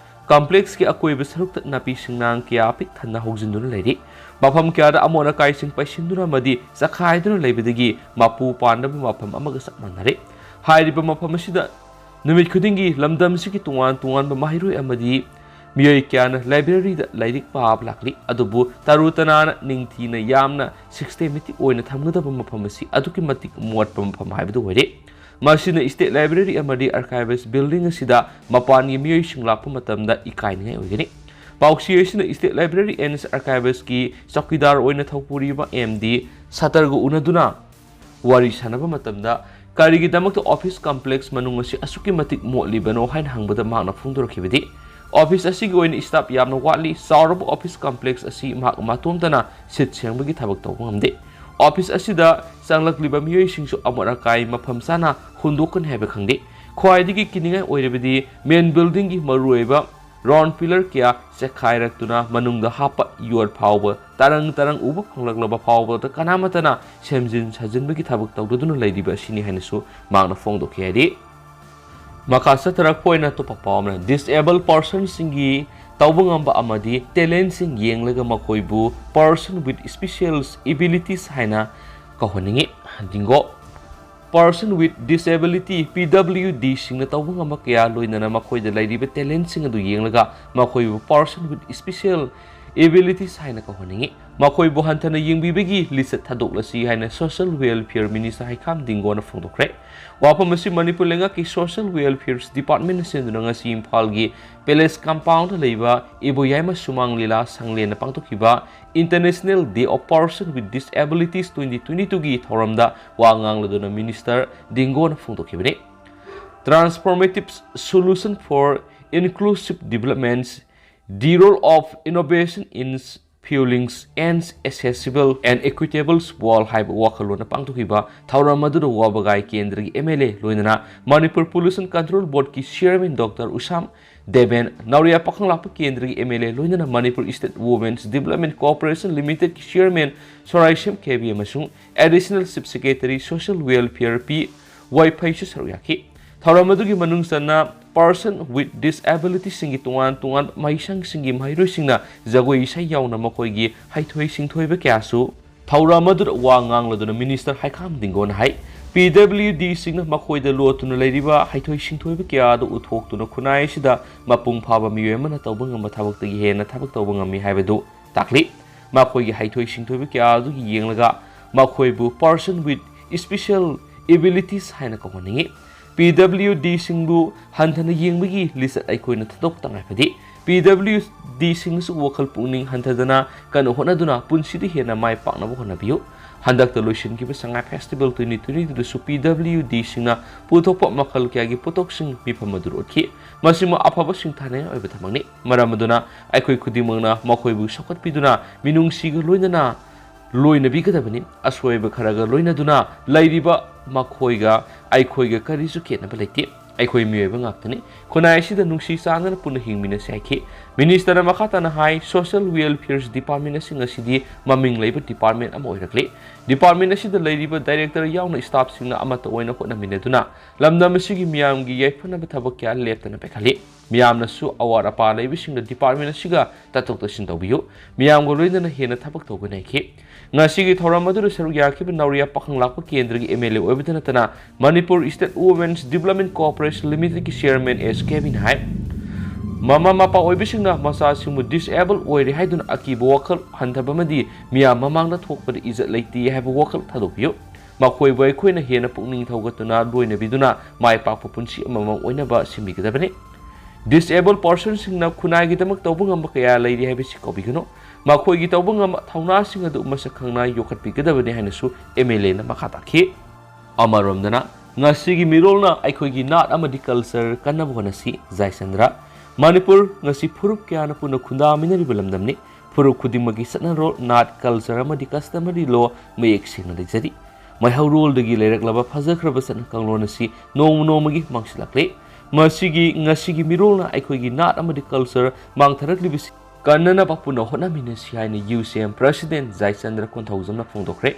Complexꯀꯤ ꯑꯀꯣꯏꯕ ꯁꯔꯨꯛꯇ ꯅꯥꯄꯤ ꯁꯤꯡꯅꯥꯡ ꯀꯌꯥ ꯄꯤꯛ ꯊꯟꯅ ꯍꯧꯖꯤꯟꯗꯨꯅ ꯂꯩꯔꯤ꯫ ꯃꯐꯝ ꯀꯌꯥꯗ ꯑꯃꯣꯠ ꯑꯀꯥꯏꯁꯤꯡ ꯄꯩꯁꯤꯟꯗꯨꯅ ꯑꯃꯗꯤ ꯆꯈꯥꯏꯗꯨꯅ ꯂꯩꯕꯗꯒꯤ ꯃꯄꯨ ꯄꯥꯟꯗꯕ ꯃꯐꯝ ꯑꯃꯒ ꯆꯞ ꯃꯥꯟꯅꯔꯦ꯫ ꯍꯥꯏꯔꯤꯕ ꯃꯐꯝ ꯑꯁꯤꯗ ꯅꯨꯃꯤꯠ ꯈꯨꯗꯤꯡꯒꯤ ꯂꯝꯗꯝꯁꯤꯒꯤ ꯇꯣꯉꯥꯟ ꯇꯣꯉꯥꯟꯕ ꯃꯍꯩꯔꯣꯏ ꯑꯃꯗꯤ ꯃꯤꯑꯣꯏ ꯀꯌꯥꯅ libraryꯗ ꯂꯥꯏꯔꯤꯛ ꯄꯥꯕ ꯂꯥꯛꯂꯤ꯫ ꯑꯗꯨꯕꯨ ꯇꯔꯨ ꯇꯅꯥꯟꯅ, ꯅꯤꯡꯊꯤꯅ, ꯌꯥꯝꯅ systematic ꯑꯣꯏꯅ ꯊꯝꯒꯗꯕ ꯃꯐꯝ ꯑꯁꯤ ꯑꯗꯨꯛꯀꯤ ꯃꯇꯤꯛ ꯃꯣꯠꯄ ꯃꯐꯝ ꯍꯥꯏꯕꯗꯨ ꯑꯣꯏꯔꯦ꯫ ꯃꯁꯤꯅ State Library ꯑꯃꯗꯤ Archives building ꯑꯁꯤꯗ ꯃꯄꯥꯟꯒꯤ ꯃꯤꯑꯣꯏꯁꯤꯡ ꯂꯥꯛꯄ ꯃꯇꯝꯗ ꯏꯀꯥꯏꯅꯤꯡꯉꯥꯏ ꯑꯣꯏꯒꯅꯤ꯫ ꯄꯥꯎꯆꯦ ꯑꯁꯤꯅ State Library and Archivesꯀꯤ ꯆꯧꯀꯤꯗꯥꯔ ꯑꯣꯏꯅ ꯊꯧꯄꯨꯔꯤꯕ ꯑꯦꯝ ꯗꯤ ꯁꯇꯔꯒ ꯎꯅꯗꯨꯅ ꯋꯥꯔꯤ ꯁꯥꯟꯅꯕ ꯃꯇꯝꯗ, "ꯀꯔꯤꯒꯤꯗꯃꯛꯇ office complex ꯃꯅꯨꯡ ꯑꯁꯤ ꯑꯁꯨꯛꯀꯤ ꯃꯇꯤꯛ ꯃꯣꯠꯂꯤꯕꯅꯣ?" ꯍꯥꯏꯅ ꯍꯪꯕꯗ ꯃꯍꯥꯛꯅ ꯐꯣꯡꯗꯣꯔꯛꯈꯤꯕꯗꯤ, office ꯑꯁꯤꯒꯤ ꯑꯣꯏꯅ staff ꯌꯥꯝꯅ ꯋꯥꯠꯂꯤ, ꯆꯥꯎꯔꯕ office complex ꯑꯁꯤ ꯃꯍꯥꯛ ꯃꯇꯣꯝꯇꯅ ꯁꯤꯠ ꯁꯦꯡꯕꯒꯤ ꯊꯕꯛ ꯇꯧꯕ ꯉꯝꯗꯦ꯫ Office ꯑꯁꯤꯗ ꯆꯪꯂꯛꯂꯤꯕ ꯃꯤꯑꯣꯏꯁꯤꯡꯁꯨ ꯑꯃꯣꯠ ꯑꯀꯥꯏ ꯃꯐꯝ ꯆꯥꯅ ꯍꯨꯟꯗꯣꯛꯀꯅꯤ ꯍꯥꯏꯕ ꯈꯪꯗꯦ꯫ ꯈ꯭ꯋꯥꯏꯗꯒꯤ ꯀꯤꯅꯤꯡꯉꯥꯏ ꯑꯣꯏꯔꯤꯕꯗꯤ main buildingꯒꯤ ꯃꯔꯨꯑꯣꯏꯕ round pillar ꯀꯌꯥ ꯆꯦꯛꯈꯥꯏꯔꯛꯇꯨꯅ ꯃꯅꯨꯡꯗ ꯍꯥꯞꯄ ꯌꯣꯠ ꯐꯥꯎꯕ ꯇꯔꯪ ꯇꯔꯪ ꯎꯕ ꯐꯪꯂꯛꯂꯕ ꯐꯥꯎꯕꯗ ꯀꯅꯥꯃꯠꯇꯅ ꯁꯦꯝꯖꯤꯟ ꯁꯥꯖꯤꯟꯕꯒꯤ ꯊꯕꯛ ꯇꯧꯗꯨꯅ ꯂꯩꯔꯤꯕ ꯑꯁꯤꯅꯤ ꯍꯥꯏꯅꯁꯨ ꯃꯍꯥꯛꯅ ꯐꯣꯡꯗꯣꯛꯈꯤ ꯍꯥꯏꯔꯤ꯫ ꯃꯈꯥ ꯆꯠꯊꯔꯛꯄ ꯑꯣꯏꯅ ꯑꯇꯣꯞꯄ ꯄꯥꯎ ꯑꯃꯅ, disabled personꯁꯤꯡꯒꯤ ꯇꯧꯕ ꯉꯝꯕ ꯑꯃꯗꯤ talentꯁꯤꯡ ꯌꯦꯡꯂꯒ ꯃꯈꯣꯏꯕꯨ person with special abilities ꯍꯥꯏꯅ ꯀꯧꯍꯟꯅꯤꯡꯏ꯫ ꯗꯤꯡꯒꯣ꯫ Person with disability, P W Dꯁꯤꯡꯅ ꯇꯧꯕ ꯉꯝꯕ ꯀꯌꯥ, ꯂꯣꯏꯅꯅ ꯃꯈꯣꯏꯗ ꯂꯩꯔꯤꯕ talentꯁꯤꯡ ꯑꯗꯨ ꯌꯦꯡꯂꯒ ꯃꯈꯣꯏꯕꯨ person with special abilities ꯍꯥꯏꯅ ꯀꯧꯍꯟꯅꯤꯡꯏ꯫ ꯃꯈꯣꯏꯕꯨ ꯍꯟꯊꯅ ꯌꯦꯡꯕꯤꯕꯒꯤ ꯂꯤꯆꯠ ꯊꯥꯗꯣꯛꯂꯁꯤ ꯍꯥꯏꯅ Social Welfare Minister ꯍꯩꯈꯥꯝ ꯗꯤꯡꯒꯣꯅ ꯐꯣꯡꯗꯣꯛꯈ꯭ꯔꯦ꯫ ꯋꯥꯐꯝ ꯑꯁꯤ ꯃꯅꯤꯄꯨꯔ ꯂꯩꯉꯥꯛꯀꯤ Social Welfare Departmentꯅ ꯁꯤꯟꯗꯨꯅ ꯉꯁꯤ ꯏꯝꯐꯥꯜꯒꯤ Palace Compoundꯗ ꯂꯩꯕ ꯏꯕꯣꯌꯥꯏꯃ ꯁꯨꯃꯥꯡ ꯂꯤꯂꯥ ꯁꯪꯂꯦꯟꯅ ꯄꯥꯡꯊꯣꯛꯈꯤꯕ International Day of Person with Disabilities twenty twenty twoꯒꯤ ꯊꯧꯔꯝꯗ ꯋꯥ ꯉꯥꯡꯂꯗꯨꯅ Minister ꯗꯤꯡꯒꯣꯅ ꯐꯣꯡꯗꯣꯛꯈꯤꯕꯅꯤ꯫ Transformative Solution for Inclusive Developments, The Role of Innovation in Fueling an Accessible and Equitable World ꯍꯥꯏꯕ ꯋꯥꯈꯜꯂꯣꯟꯅ ꯄꯥꯡꯊꯣꯛꯈꯤꯕ ꯊꯧꯔꯝ ꯑꯗꯨꯗ ꯋꯥꯕꯒꯥꯏ ꯀꯦꯟꯗ꯭ꯔꯒꯤ M L A ꯂꯣꯏꯅꯅ Manipur Pollution Control Boardꯀꯤ Chairman Doctor ꯎꯁꯥꯝ Deben ꯅꯥꯎꯔꯤꯌꯥ ꯄꯥꯈꯪ ꯂꯥꯛꯄ ꯀꯦꯟꯗ꯭ꯔꯒꯤ ꯑꯦꯝ ꯑꯦꯜ ꯑꯦ ꯂꯣꯏꯅꯅ Manipur state women's development cooperation ꯂꯤꯃꯤꯇꯦꯗꯀꯤ ꯆꯤꯌꯔꯃꯦꯟ ꯁꯣꯔꯥꯏꯁꯦꯝ ꯀꯦꯕꯤ ꯑꯃꯁꯨꯡ additional chief secretary social welfare P ꯋꯥꯏꯐꯩꯁꯨ ꯁꯔꯨꯛ ꯌꯥꯈꯤ꯫ ꯊꯧꯔꯝ ꯑꯗꯨꯒꯤ ꯃꯅꯨꯡ ꯆꯟꯅ ꯄꯥꯔꯁꯟ ꯋꯤꯠ ꯗꯤꯁꯑꯦꯕꯤꯂꯤꯇꯤꯁꯤꯡꯒꯤ ꯇꯣꯉꯥꯟ ꯇꯣꯉꯥꯟꯕ ꯃꯍꯩꯁꯪꯁꯤꯡꯒꯤ ꯃꯍꯩꯔꯣꯏꯁꯤꯡꯅ ꯖꯒꯣꯏ ꯏꯁꯩ ꯌꯥꯎꯅ ꯃꯈꯣꯏꯒꯤ ꯍꯩꯊꯣꯏ ꯁꯤꯡꯊꯣꯏꯕ ꯀꯌꯥꯁꯨ ꯊꯧꯔꯝ ꯑꯗꯨꯗ ꯋꯥ ꯉꯥꯡꯂꯗꯨꯅ ꯃꯤꯅꯤꯁꯇꯔ ꯍꯩꯈꯥꯝ ꯗꯤꯡꯒꯣꯅ ꯍꯥꯏ, ꯄꯤ ꯗꯕ꯭ꯂꯤꯎ ꯗꯤꯁꯤꯡꯅ ꯃꯈꯣꯏꯗ ꯂꯣꯠꯇꯨꯅ ꯂꯩꯔꯤꯕ ꯍꯩꯊꯣꯏ ꯁꯤꯡꯊꯣꯏꯕ ꯀꯌꯥ ꯑꯗꯨ ꯎꯠꯊꯣꯛꯇꯨꯅ ꯈꯨꯟꯅꯥꯏ ꯑꯁꯤꯗ ꯃꯄꯨꯡ ꯐꯥꯕ ꯃꯤꯑꯣꯏ ꯑꯃꯅ ꯇꯧꯕ ꯉꯝꯕ ꯊꯕꯛꯇꯒꯤ ꯍꯦꯟꯅ ꯊꯕꯛ ꯇꯧꯕ ꯉꯝꯃꯤ ꯍꯥꯏꯕꯗꯨ ꯇꯥꯛꯂꯤ꯫ ꯃꯈꯣꯏꯒꯤ ꯍꯩꯊꯣꯏ ꯁꯤꯡꯊꯣꯏꯕ ꯀꯌꯥ ꯑꯗꯨꯒꯤ ꯌꯦꯡꯂꯒ ꯃꯈꯣꯏꯕꯨ ꯄꯥꯔꯁꯟ ꯋꯤꯠ ꯏꯁꯄꯤꯁꯦꯜ ꯑꯦꯕꯤꯂꯤꯇꯤꯁ ꯍꯥꯏꯅ ꯀꯧꯍꯟꯅꯤꯡꯏ꯫ ꯄꯤ ꯗꯕ꯭ꯂꯤꯎ ꯗꯤꯁꯤꯡꯕꯨ ꯍꯟꯊꯅ ꯌꯦꯡꯕꯒꯤ ꯂꯤꯆꯠ ꯑꯩꯈꯣꯏꯅ ꯊꯥꯗꯣꯛꯄ ꯇꯉꯥꯏ ꯐꯗꯦ꯫ ꯄꯤ ꯗꯕ꯭ꯂꯤꯎ ꯗꯤꯁꯤꯡꯅꯁꯨ ꯋꯥꯈꯜ ꯄꯨꯛꯅꯤꯡ ꯍꯟꯊꯗꯅ ꯀꯟꯅ ꯍꯣꯠꯅꯗꯨꯅ ꯄꯨꯟꯁꯤꯗ ꯍꯦꯟꯅ ꯃꯥꯏ ꯄꯥꯛꯅꯕ ꯍꯣꯠꯅꯕꯤꯌꯨ꯫ ꯍꯟꯗꯛꯇ ꯂꯣꯏꯁꯤꯟꯈꯤꯕ ꯁꯉꯥꯏ ꯐꯦꯁꯇꯤꯚꯦꯜ ꯇ꯭ꯋꯦꯟꯇꯤ ꯇ꯭ꯋꯦꯟꯇꯤꯗꯁꯨ ꯄꯤ ꯗꯕ꯭ꯂꯤꯎ ꯗꯤꯁꯤꯡꯅ ꯄꯨꯊꯣꯛꯄ ꯃꯈꯜ ꯀꯌꯥꯒꯤ ꯄꯣꯠꯊꯣꯛꯁꯤꯡ ꯃꯤꯐꯝ ꯑꯗꯨꯗ ꯎꯠꯈꯤ꯫ ꯃꯁꯤꯃ ꯑꯐꯕꯁꯤꯡ ꯊꯥꯅꯤꯡꯉꯥꯏ ꯑꯣꯏꯕ ꯊꯕꯛꯅꯤ꯫ ꯃꯔꯝ ꯑꯗꯨꯅ ꯑꯩꯈꯣꯏ ꯈꯨꯗꯤꯡꯃꯛꯅ ꯃꯈꯣꯏꯕꯨ ꯁꯧꯒꯠꯄꯤꯗꯨꯅ ꯃꯤꯅꯨꯡꯁꯤꯒ ꯂꯣꯏꯅꯅ ꯂꯣꯏꯅꯕꯤꯒꯗꯕꯅꯤ꯫ ꯑꯁꯣꯏꯕ ꯈꯔꯒ ꯂꯣꯏꯅꯗꯨꯅ ꯂꯩꯔꯤꯕ ꯃꯈꯣꯏꯒ ꯑꯩꯈꯣꯏꯒ ꯀꯔꯤꯁꯨ ꯈꯦꯠꯅꯕ ꯂꯩꯇꯦ꯫ ꯑꯩꯈꯣꯏ ꯃꯤꯑꯣꯏꯕ ꯉꯥꯛꯇꯅꯤ꯫ ꯈꯨꯟꯅꯥꯏ ꯑꯁꯤꯗ ꯅꯨꯡꯁꯤ ꯆꯥꯟꯅꯅ ꯄꯨꯟꯅ ꯍꯤꯡꯃꯤꯟꯅꯁꯤ ꯍꯥꯏꯈꯤ꯫ ꯃꯤꯅꯤꯁꯇꯔꯅ ꯃꯈꯥ ꯇꯥꯅ ꯍꯥꯏ, ꯁꯣꯁꯤꯌꯦꯜ ꯋꯦꯜꯐꯤꯌꯔꯁ ꯗꯤꯄꯥꯔꯠꯃꯦꯟ ꯑꯁꯤ ꯉꯁꯤꯗꯤ ꯃꯃꯤꯡ ꯂꯩꯕ ꯗꯤꯄꯥꯔꯠꯃꯦꯟ ꯑꯃ ꯑꯣꯏꯔꯛꯂꯤ꯫ ꯗꯤꯄꯥꯔꯠꯃꯦꯟ ꯑꯁꯤꯗ ꯂꯩꯔꯤꯕ ꯗꯥꯏꯔꯦꯛꯇꯔ ꯌꯥꯎꯅ ꯁ꯭ꯇꯥꯐꯁꯤꯡꯅ ꯑꯃꯠꯇ ꯑꯣꯏꯅ ꯍꯣꯠꯅꯃꯤꯟꯅꯗꯨꯅ ꯂꯝꯗꯝ ꯑꯁꯤꯒꯤ ꯃꯤꯌꯥꯝꯒꯤ ꯌꯥꯏꯐꯅꯕ ꯊꯕꯛ ꯀꯌꯥ ꯂꯦꯞꯇꯅ ꯄꯥꯏꯈꯠꯂꯤ꯫ ꯃꯤꯌꯥꯝꯅꯁꯨ ꯑꯋꯥꯠ ꯑꯄꯥ ꯂꯩꯕꯁꯤꯡꯗ ꯗꯤꯄꯥꯔꯠꯃꯦꯟ ꯑꯁꯤꯒ ꯇꯥꯊꯣꯛ ꯇꯥꯁꯤꯟ ꯇꯧꯕꯤꯌꯨ꯫ ꯃꯤꯌꯥꯝꯒ ꯂꯣꯏꯅꯅ ꯍꯦꯟꯅ ꯊꯕꯛ ꯇꯧꯕ ꯅꯩꯈꯤ꯫ ꯉꯁꯤꯒꯤ ꯊꯧꯔꯝ ꯑꯗꯨꯗ ꯁꯔꯨꯛ ꯌꯥꯈꯤꯕ ꯅꯥꯎꯔꯤꯌꯥ ꯄꯥꯈꯪ ꯂꯥꯛꯄ ꯀꯦꯟꯗ꯭ꯔꯒꯤ ꯑꯦꯝ ꯑꯦꯜ ꯑꯦ ꯑꯣꯏꯕꯗ ꯅꯠꯇꯅ Manipur state women's development cooperation ꯂꯤꯃꯤꯇꯦꯗꯀꯤ ꯆꯤꯌꯔꯃꯦꯟ ꯑꯦꯁ ꯀꯦꯕꯤꯅ ꯍꯥꯏ, ꯃꯃꯥ ꯃꯄꯥ ꯑꯣꯏꯕꯁꯤꯡꯅ ꯃꯆꯥꯁꯤꯡꯕꯨ ꯗꯤꯁꯑꯦꯕꯜ ꯑꯣꯏꯔꯦ ꯍꯥꯏꯗꯨꯅ ꯑꯀꯤꯕ ꯋꯥꯈꯜ ꯍꯟꯊꯕ ꯑꯃꯗꯤ ꯃꯤꯌꯥꯝ ꯃꯃꯥꯡꯗ ꯊꯣꯛꯄꯗ ꯏꯖꯠ ꯂꯩꯇꯦ ꯍꯥꯏꯕ ꯋꯥꯈꯜ ꯊꯥꯗꯣꯛꯄꯤꯌꯨ꯫ ꯃꯈꯣꯏꯕꯨ ꯑꯩꯈꯣꯏꯅ ꯍꯦꯟꯅ ꯄꯨꯛꯅꯤꯡ ꯊꯧꯒꯠꯇꯨꯅ ꯂꯣꯏꯅꯕꯤꯗꯨꯅ ꯃꯥꯏ ꯄꯥꯛꯄ ꯄꯨꯟꯁꯤ ꯑꯃꯃꯝ ꯑꯣꯏꯅꯕ ꯁꯤꯟꯕꯤꯒꯗꯕꯅꯤ꯫ ꯗꯤꯁꯑꯦꯕꯜ ꯄꯥꯔꯁꯟꯁꯤꯡꯅ ꯈꯨꯟꯅꯥꯏꯒꯤꯗꯃꯛ ꯇꯧꯕ ꯉꯝꯕ ꯀꯌꯥ ꯂꯩꯔꯤ ꯍꯥꯏꯕꯁꯤ ꯀꯥꯎꯕꯤꯒꯅꯨ꯫ ꯃꯈꯣꯏꯒꯤ ꯇꯧꯕ ꯉꯝꯕ ꯊꯧꯅꯥꯁꯤꯡ ꯑꯗꯨ ꯃꯁꯛ ꯈꯪꯅ ꯌꯣꯛꯈꯠꯄꯤꯒꯗꯕꯅꯤ ꯍꯥꯏꯅꯁꯨ ꯑꯦꯝ ꯑꯦꯜ ꯑꯦꯅ ꯃꯈꯥ ꯇꯥꯈꯤ꯫ ꯑꯃꯔꯣꯝꯗꯅ, ꯉꯁꯤꯒꯤ ꯃꯤꯔꯣꯜꯅ ꯑꯩꯈꯣꯏꯒꯤ ꯅꯥꯠ ꯑꯃꯗꯤ ꯀꯜꯆꯔ ꯀꯟꯅꯕ ꯍꯣꯠꯅꯁꯤ꯫ ꯖꯥꯏꯆꯟꯗ꯭ꯔ꯫ ꯃꯅꯤꯄꯨꯔ ꯉꯁꯤ ꯐꯨꯔꯨꯞ ꯀꯌꯥꯅ ꯄꯨꯟꯅ ꯈꯨꯟꯗꯥꯃꯤꯟꯅꯔꯤꯕ ꯂꯝꯗꯝꯅꯤ꯫ ꯐꯨꯔꯨꯞ ꯈꯨꯗꯤꯡꯃꯛꯀꯤ ꯆꯠꯅꯔꯣꯜ, ꯅꯥꯠ, ꯀꯜꯆꯔ ꯑꯃꯗꯤ ꯀꯁꯇꯃꯔꯤ ꯂꯣ ꯃꯌꯦꯛ ꯁꯦꯡꯅ ꯂꯩꯖꯔꯤ꯫ ꯃꯩꯍꯧꯔꯣꯜꯗꯒꯤ ꯂꯩꯔꯛꯂꯕ ꯐꯖꯈ꯭ꯔꯕ ꯆꯠꯅ ꯀꯥꯡꯂꯣꯟ ꯑꯁꯤ ꯅꯣꯡꯃ ꯅꯣꯡꯃꯒꯤ ꯃꯥꯡꯁꯤꯜꯂꯛꯂꯦ꯫ ꯃꯁꯤꯒꯤ ꯉꯁꯤꯒꯤ ꯃꯤꯔꯣꯜꯅ ꯑꯩꯈꯣꯏꯒꯤ ꯅꯥꯠ ꯑꯃꯗꯤ ꯀꯜꯆꯔ ꯃꯥꯡꯊꯔꯛꯂꯤꯕꯁꯤ ꯀꯟꯅꯅꯕ ꯄꯨꯟꯅ ꯍꯣꯠꯅꯃꯤꯟꯅꯁꯤ ꯍꯥꯏꯅ ꯌꯨ ꯁꯤ ꯑꯦꯝ ꯄ꯭ꯔꯁꯤꯗꯦꯟ ꯖꯥꯏꯆꯟꯗ꯭ꯔ ꯀꯣꯟꯊꯧꯖꯝꯅ ꯐꯣꯡꯗꯣꯛꯈ꯭ꯔꯦ꯫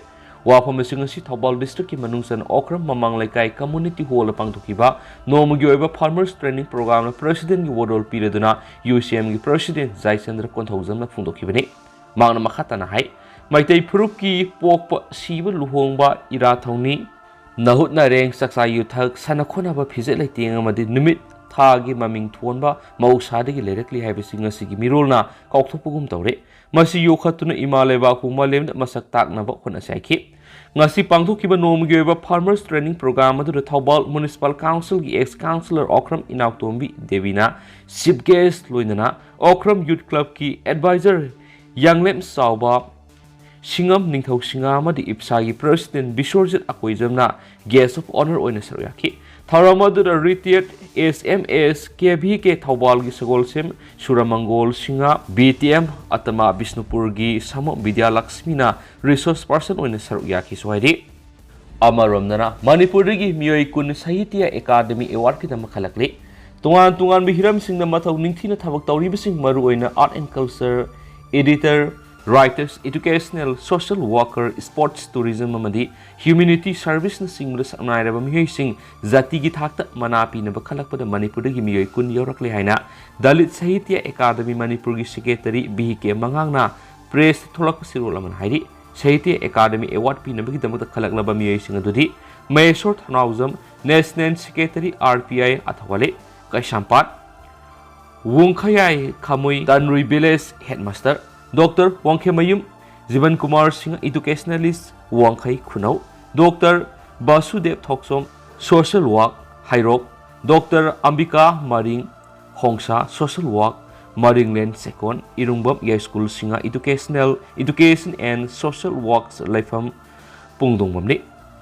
ꯋꯥꯐꯝ ꯑꯁꯤ ꯉꯁꯤ ꯊꯧꯕꯥꯜ ꯗꯤꯁꯇ꯭ꯔꯤꯛꯀꯤ ꯃꯅꯨꯡ ꯆꯟꯅ ꯑꯣꯀ꯭ꯔꯝ ꯃꯃꯥꯡ ꯂꯩꯀꯥꯏ ꯀꯝꯃꯨꯅꯤꯇꯤ ꯍꯣꯜꯗ ꯄꯥꯡꯊꯣꯛꯈꯤꯕ ꯅꯣꯡꯃꯒꯤ ꯑꯣꯏꯕ ꯐꯥꯔꯃꯔꯁ ꯇ꯭ꯔꯦꯅꯤꯡ ꯄ꯭ꯔꯣꯒ꯭ꯔꯥꯝꯅ ꯄ꯭ꯔꯁꯤꯗꯦꯟꯒꯤ ꯋꯥꯔꯣꯜ ꯄꯤꯔꯗꯨꯅ ꯌꯨ ꯁꯤ ꯑꯦꯝꯒꯤ ꯄ꯭ꯔꯁꯤꯗꯦꯟ ꯖꯥꯏꯆꯟꯗ꯭ꯔ ꯀꯣꯟꯊꯧꯖꯝꯅ ꯐꯣꯡꯗꯣꯛꯈꯤꯕꯅꯤ꯫ ꯃꯍꯥꯛꯅ ꯃꯈꯥ ꯇꯥꯅ ꯍꯥꯏ, ꯃꯩꯇꯩ ꯐꯨꯔꯨꯞꯀꯤ ꯄꯣꯛꯄ, ꯁꯤꯕ, ꯂꯨꯍꯣꯡꯕ, ꯏꯔꯥ ꯊꯧꯅꯤ, ꯅꯥꯍꯨꯠ ꯅꯥꯔꯦꯡ, ꯆꯥꯛꯆꯥ ꯌꯨꯊꯛ, ꯁꯥꯟꯅ ꯈꯣꯠꯅꯕ, ꯐꯤꯖꯦꯠ ꯂꯩꯇꯦꯡ ꯑꯃꯗꯤ ꯅꯨꯃꯤꯠ ꯊꯥꯒꯤ ꯃꯃꯤꯡ ꯊꯣꯟꯕ ꯃꯍꯧꯁꯥꯗꯒꯤ ꯂꯩꯔꯛꯂꯤ ꯍꯥꯏꯕꯁꯤ ꯉꯁꯤꯒꯤ ꯃꯤꯔꯣꯜꯅ ꯀꯥꯎꯊꯣꯛꯄꯒꯨꯝ ꯇꯧꯔꯦ꯫ ꯃꯁꯤ ꯌꯣꯛꯈꯠꯇꯨꯅ ꯏꯃꯥ ꯂꯩꯕꯥꯛꯄꯨ ꯃꯥꯂꯦꯝꯗ ꯃꯁꯛ ꯇꯥꯛꯅꯕ ꯍꯣꯠꯅꯁꯤ ꯍꯥꯏꯈꯤ꯫ ꯉꯁꯤ ꯄꯥꯡꯊꯣꯛꯈꯤꯕ ꯅꯣꯡꯃꯒꯤ ꯑꯣꯏꯕ ꯐꯥꯔꯃꯔꯁ ꯇ꯭ꯔꯦꯅꯤꯡ ꯄ꯭ꯔꯣꯒ꯭ꯔꯥꯝ ꯑꯗꯨꯗ ꯊꯧꯕꯥꯜ ꯃ꯭ꯌꯨꯅꯤꯁꯤꯄꯥꯜ ꯀꯥꯎꯟꯁꯤꯜꯒꯤ ꯑꯦꯛꯁ ꯀꯥꯎꯟꯁꯤꯂꯔ ꯑꯣꯀ꯭ꯔꯝ ꯏꯅꯥꯎꯇꯣꯝꯕꯤ ꯗꯦꯕꯤꯅ ꯆꯤꯐ ꯒꯦꯁ꯭ꯠ ꯂꯣꯏꯅꯅ ꯑꯣꯀ꯭ꯔꯝ ꯌꯨꯊ ꯀ꯭ꯂꯕꯀꯤ ꯑꯦꯗꯚꯥꯏꯖꯔ ꯌꯥꯡꯂꯦꯝ ꯆꯥꯎꯕ ꯁꯤꯡꯉꯝ ꯅꯤꯡꯊꯧ ꯁꯤꯡꯍ ꯑꯃꯗꯤ ꯏꯞꯁꯥꯒꯤ ꯄ꯭ꯔꯁꯤꯗꯦꯟ ꯕꯤꯁ꯭ꯋꯔꯖꯤꯠ ꯑꯀꯣꯏꯖꯝꯅ ꯒꯦꯁ꯭ꯠ ꯑꯣꯐ ꯑꯣꯅꯔ ꯑꯣꯏꯅ ꯁꯔꯨꯛ ꯌꯥꯈꯤ꯫ ꯊꯧꯔꯝ ꯑꯗꯨꯗ retired S M S K V K ꯊꯧꯕꯥꯜꯒꯤ Sagolsem Surmangol Singh, B T M ꯑꯇꯃꯥ ꯕꯤꯁꯅꯨꯄꯨꯔꯒꯤ ꯁꯥꯃꯨ ꯕꯤꯗ꯭ꯌꯥꯂꯛꯁꯃꯤꯅ ꯔꯤꯁꯣꯔꯁ ꯄꯔꯁꯟ ꯑꯣꯏꯅ ꯁꯔꯨꯛ ꯌꯥꯈꯤꯁꯨ ꯍꯥꯏꯔꯤ꯫ ꯑꯃꯔꯣꯝꯗꯅ ꯃꯅꯤꯄꯨꯔꯗꯒꯤ ꯃꯤꯑꯣꯏ ꯀꯨꯟ ꯁꯥꯍꯤꯇ꯭ꯌ ꯑꯦꯀꯥꯗꯃꯤ ꯑꯦꯋꯥꯔꯗꯀꯤꯗꯃꯛ ꯈꯜꯂꯛꯂꯤ꯫ ꯇꯣꯉꯥꯟ ꯇꯣꯉꯥꯟꯕ ꯍꯤꯔꯝꯁꯤꯡꯗ ꯃꯊꯧ ꯅꯤꯡꯊꯤꯅ ꯊꯕꯛ ꯇꯧꯔꯤꯕꯁꯤꯡ, ꯃꯔꯨꯑꯣꯏꯅ art and culture, editor, writers, educational, social worker, sports, tourism ꯑꯃꯗꯤ ꯍ꯭ꯌꯨꯃꯦꯅꯤꯇꯤ ꯁꯔꯚꯤꯁꯅꯆꯤꯡꯕꯗ ꯁꯛꯅꯥꯏꯔꯕ ꯃꯤꯑꯣꯏꯁꯤꯡ ꯖꯥꯇꯤꯒꯤ ꯊꯥꯛꯇ ꯃꯅꯥ ꯄꯤꯅꯕ ꯈꯜꯂꯛꯄꯗ ꯃꯅꯤꯄꯨꯔꯗꯒꯤ ꯃꯤꯑꯣꯏ ꯀꯨꯟ ꯌꯥꯎꯔꯛꯂꯦ ꯍꯥꯏꯅ ꯗꯂꯤꯠ ꯁꯥꯍꯤꯇ꯭ꯌ ꯑꯦꯀꯥꯗꯃꯤ ꯃꯅꯤꯄꯨꯔꯒꯤ ꯁꯦꯀ꯭ꯔꯦꯇꯔꯤ ꯚꯤ ꯀꯦ ꯃꯉꯥꯡꯅ ꯄ꯭ꯔꯦꯁꯇ ꯊꯣꯛꯂꯛꯄ ꯆꯦꯔꯣꯜ ꯑꯃꯅ ꯍꯥꯏꯔꯤ꯫ ꯁꯥꯍꯤꯇ꯭ꯌ ꯑꯦꯀꯥꯗꯃꯤ ꯑꯦꯋꯥꯔꯗ ꯄꯤꯅꯕꯒꯤꯗꯃꯛꯇ ꯈꯜꯂꯛꯂꯕ ꯃꯤꯑꯣꯏꯁꯤꯡ ꯑꯗꯨꯗꯤ Mahesor Thounaojam, national secretary R P I ꯑꯊꯧꯒꯂꯤ Keishampat, Wongkhayai Khamui Tanrui village headmaster, doctor Wangkhemyum Jiban Kumar Singh, educationalist Wangkhei Khunou, doctor Basudev Thokchom, social work Heirok, doctor Ambika Maring Hongsa, social work Maringlen Chekkon, Irungbam Yaiskul Singh, educational, education and social works ꯂꯩꯐꯝ ꯄꯨꯡꯗꯣꯡꯕꯝꯅꯤ꯫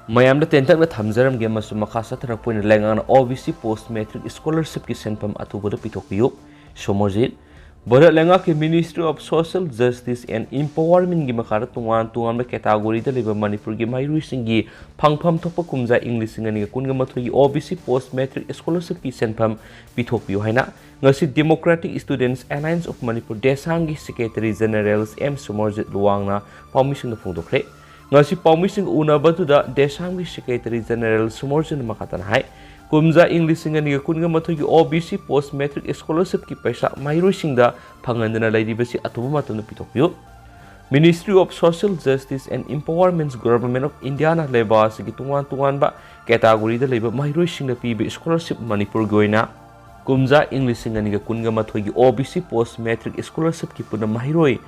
ꯃꯌꯥꯝꯗ ꯇꯦꯟꯇꯛꯅ ꯊꯝꯖꯔꯝꯒꯦ ꯑꯃꯁꯨꯡ ꯃꯈꯥ ꯆꯠꯊꯔꯛꯄ ꯑꯣꯏꯅ ꯂꯩꯉꯥꯛꯅ ꯑꯣ ꯕꯤ ꯁꯤ ꯄꯣꯁ꯭ꯠ ꯃꯦꯇ꯭ꯔꯤꯛ ꯁ꯭ꯀꯣꯂꯔꯁꯤꯞꯀꯤ ꯁꯦꯟꯐꯝ ꯑꯊꯨꯕꯗ ꯄꯤꯊꯣꯛꯄꯤꯌꯨ꯫ ꯁꯣꯃꯣꯔꯖꯤꯠ, ꯚꯥꯔꯠ ꯂꯩꯉꯥꯛꯀꯤ Ministry of Social Justice and Empowerment ꯀꯤ ꯃꯈꯥꯗ ꯇꯣꯉꯥꯟ ꯇꯣꯉꯥꯟꯕ category ꯗ ꯂꯩꯕ ꯃꯅꯤꯄꯨꯔꯒꯤ ꯃꯍꯩꯔꯣꯏꯁꯤꯡꯒꯤ ꯐꯪꯐꯝ ꯊꯣꯛꯄ ꯀꯨꯝꯖꯥ ꯏꯪ ꯂꯤꯁꯤꯡ ꯑꯅꯤꯒ ꯀꯨꯟꯒ ꯃꯥꯊꯣꯏꯒꯤ O B C Post Matric Scholarship ꯀꯤ ꯁꯦꯟꯐꯝ ꯄꯤꯊꯣꯛꯄꯤꯌꯨ ꯍꯥꯏꯅ ꯉꯁꯤ Democratic Students Alliance of Manipur, ꯗꯦꯁꯥꯝꯒꯤ Secretary General ꯑꯦꯝ ꯁꯨꯃꯔꯖꯤꯠ ꯂꯨꯋꯥꯡꯅ ꯄꯥꯎꯃꯤꯁꯤꯡꯗ ꯐꯣꯡꯗꯣꯛꯈ꯭ꯔꯦ꯫ ꯉꯁꯤ ꯄꯥꯎꯃꯤꯁꯤꯡꯒ ꯎꯅꯕꯗꯨꯗ ꯗꯦꯁꯥꯝꯒꯤ Secretary General ꯁꯨꯃꯔꯖꯤꯠꯅ ꯃꯈꯥ ꯇꯥꯅ ꯍꯥꯏ, ꯀꯨꯝꯖꯥ ꯏꯪ ꯂꯤꯁꯤꯡ ꯑꯅꯤꯒ ꯀꯨꯟꯒ ꯃꯥꯊꯣꯏꯒꯤ O B C Post Matric Scholarship ꯀꯤ ꯄꯩꯁꯥ ꯃꯍꯩꯔꯣꯏꯁꯤꯡꯗ ꯐꯪꯍꯟꯗꯅ ꯂꯩꯔꯤꯕꯁꯤ ꯑꯊꯨꯕ ꯃꯇꯝꯗ ꯄꯤꯊꯣꯛꯄꯤꯌꯨ꯫ Ministry of Social Justice and Empowerment, Government of India ꯅ ꯂꯩꯕꯥꯛ ꯑꯁꯤꯒꯤ ꯇꯣꯉꯥꯟ ꯇꯣꯉꯥꯟꯕ category ꯗ ꯂꯩꯕ ꯃꯍꯩꯔꯣꯏꯁꯤꯡꯅ ꯄꯤꯕ scholarship ꯃꯅꯤꯄꯨꯔꯒꯤ ꯑꯣꯏꯅ ꯀꯨꯝꯖꯥ ꯏꯪ ꯂꯤꯁꯤꯡ ꯑꯅꯤꯒ ꯀꯨꯟꯒ ꯃꯥꯊꯣꯏꯒꯤ O B C Post Matric Scholarship ꯀꯤ ꯄꯨꯟꯅ ꯃꯍꯩꯔꯣꯏ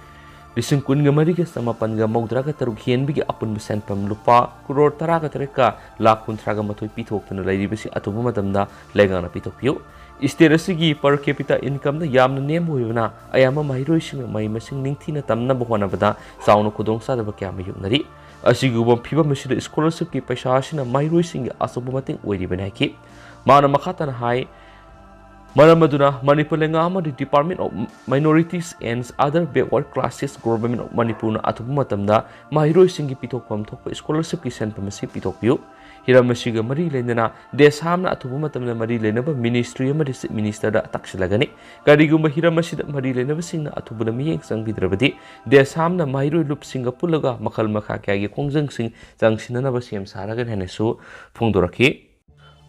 ꯂꯤꯁꯤꯡ ꯀꯨꯟꯒ ꯃꯔꯤꯒ ꯆꯃꯥꯄꯟꯒ ꯃꯧꯗ꯭ꯔꯥꯒ ꯇꯔꯨꯛ ꯍꯦꯟꯕꯒꯤ ꯑꯄꯨꯟꯕ ꯁꯦꯟꯐꯝ ꯂꯨꯄꯥ ꯀ꯭ꯔꯣꯔ ꯇꯔꯥꯒ ꯇꯔꯦꯠꯀ ꯂꯥꯈ ꯀꯨꯟꯊ꯭ꯔꯥꯒ ꯃꯥꯊꯣꯏ ꯄꯤꯊꯣꯛꯇꯨꯅ ꯂꯩꯔꯤꯕꯁꯤ ꯑꯊꯨꯕ ꯃꯇꯝꯗ ꯂꯩꯉꯥꯛꯅ ꯄꯤꯊꯣꯛꯄꯤꯌꯨ꯫ State ꯑꯁꯤꯒꯤ per capita income ꯗ ꯌꯥꯝꯅ ꯅꯦꯝꯕ ꯑꯣꯏꯕꯅ ꯑꯌꯥꯝꯕ ꯃꯍꯩꯔꯣꯏꯁꯤꯡꯅ ꯃꯍꯩ ꯃꯁꯤꯡ ꯅꯤꯡꯊꯤꯅ ꯇꯝꯅꯕ ꯍꯣꯠꯅꯕꯗ ꯆꯥꯎꯅ ꯈꯨꯗꯣꯡꯆꯥꯗꯕ ꯀꯌꯥ ꯃꯥꯌꯣꯛꯅꯔꯤ꯫ ꯑꯁꯤꯒꯨꯝꯕ ꯐꯤꯚꯝ ꯑꯁꯤꯗ scholarship ꯀꯤ ꯄꯩꯁꯥ ꯑꯁꯤꯅ ꯃꯍꯩꯔꯣꯏꯁꯤꯡꯒꯤ ꯑꯆꯧꯕ ꯃꯇꯦꯡ ꯑꯣꯏꯔꯤꯕꯅꯤ ꯍꯥꯏꯈꯤ꯫ ꯃꯥꯅ ꯃꯈꯥ ꯇꯥꯅ ꯍꯥꯏ, ꯃꯔꯝ ꯑꯗꯨꯅ ꯃꯅꯤꯄꯨꯔ ꯂꯩꯉꯥꯛ ꯑꯃꯗꯤ Department of Minorities and Other Backward Classes, Government of Manipur ꯅ ꯑꯊꯨꯕ ꯃꯇꯝꯗ ꯃꯍꯩꯔꯣꯏꯁꯤꯡꯒꯤ ꯄꯤꯊꯣꯛꯐꯝ ꯊꯣꯛꯄ scholarship ꯀꯤ ꯁꯦꯟꯐꯝ ꯑꯁꯤ ꯄꯤꯊꯣꯛꯄꯤꯌꯨ꯫ ꯍꯤꯔꯝ ꯑꯁꯤꯒ ꯃꯔꯤ ꯂꯩꯅꯅ ꯗꯦꯁꯥꯝꯅ ꯑꯊꯨꯕ ꯃꯇꯝꯗ ꯃꯔꯤ ꯂꯩꯅꯕ ministry ꯑꯃꯗꯤ Chief Minister ꯗ ꯇꯥꯛꯁꯤꯜꯂꯒꯅꯤ꯫ ꯀꯔꯤꯒꯨꯝꯕ ꯍꯤꯔꯝ ꯑꯁꯤꯗ ꯃꯔꯤ ꯂꯩꯅꯕꯁꯤꯡꯅ ꯑꯊꯨꯕꯗ ꯃꯤꯠꯌꯦꯡ ꯆꯪꯕꯤꯗ꯭ꯔꯕꯗꯤ ꯗꯦꯁꯥꯝꯅ ꯃꯍꯩꯔꯣꯏ ꯂꯨꯞꯁꯤꯡꯒ ꯄꯨꯜꯂꯒ ꯃꯈꯜ ꯃꯈꯥ ꯀꯌꯥꯒꯤ ꯈꯣꯡꯖꯪꯁꯤꯡ ꯆꯪꯁꯤꯟꯅꯅꯕ ꯁꯦꯝ ꯁꯥꯔꯒꯅꯤ ꯍꯥꯏꯅꯁꯨ ꯐꯣꯡꯗꯣꯔꯛꯈꯤ꯫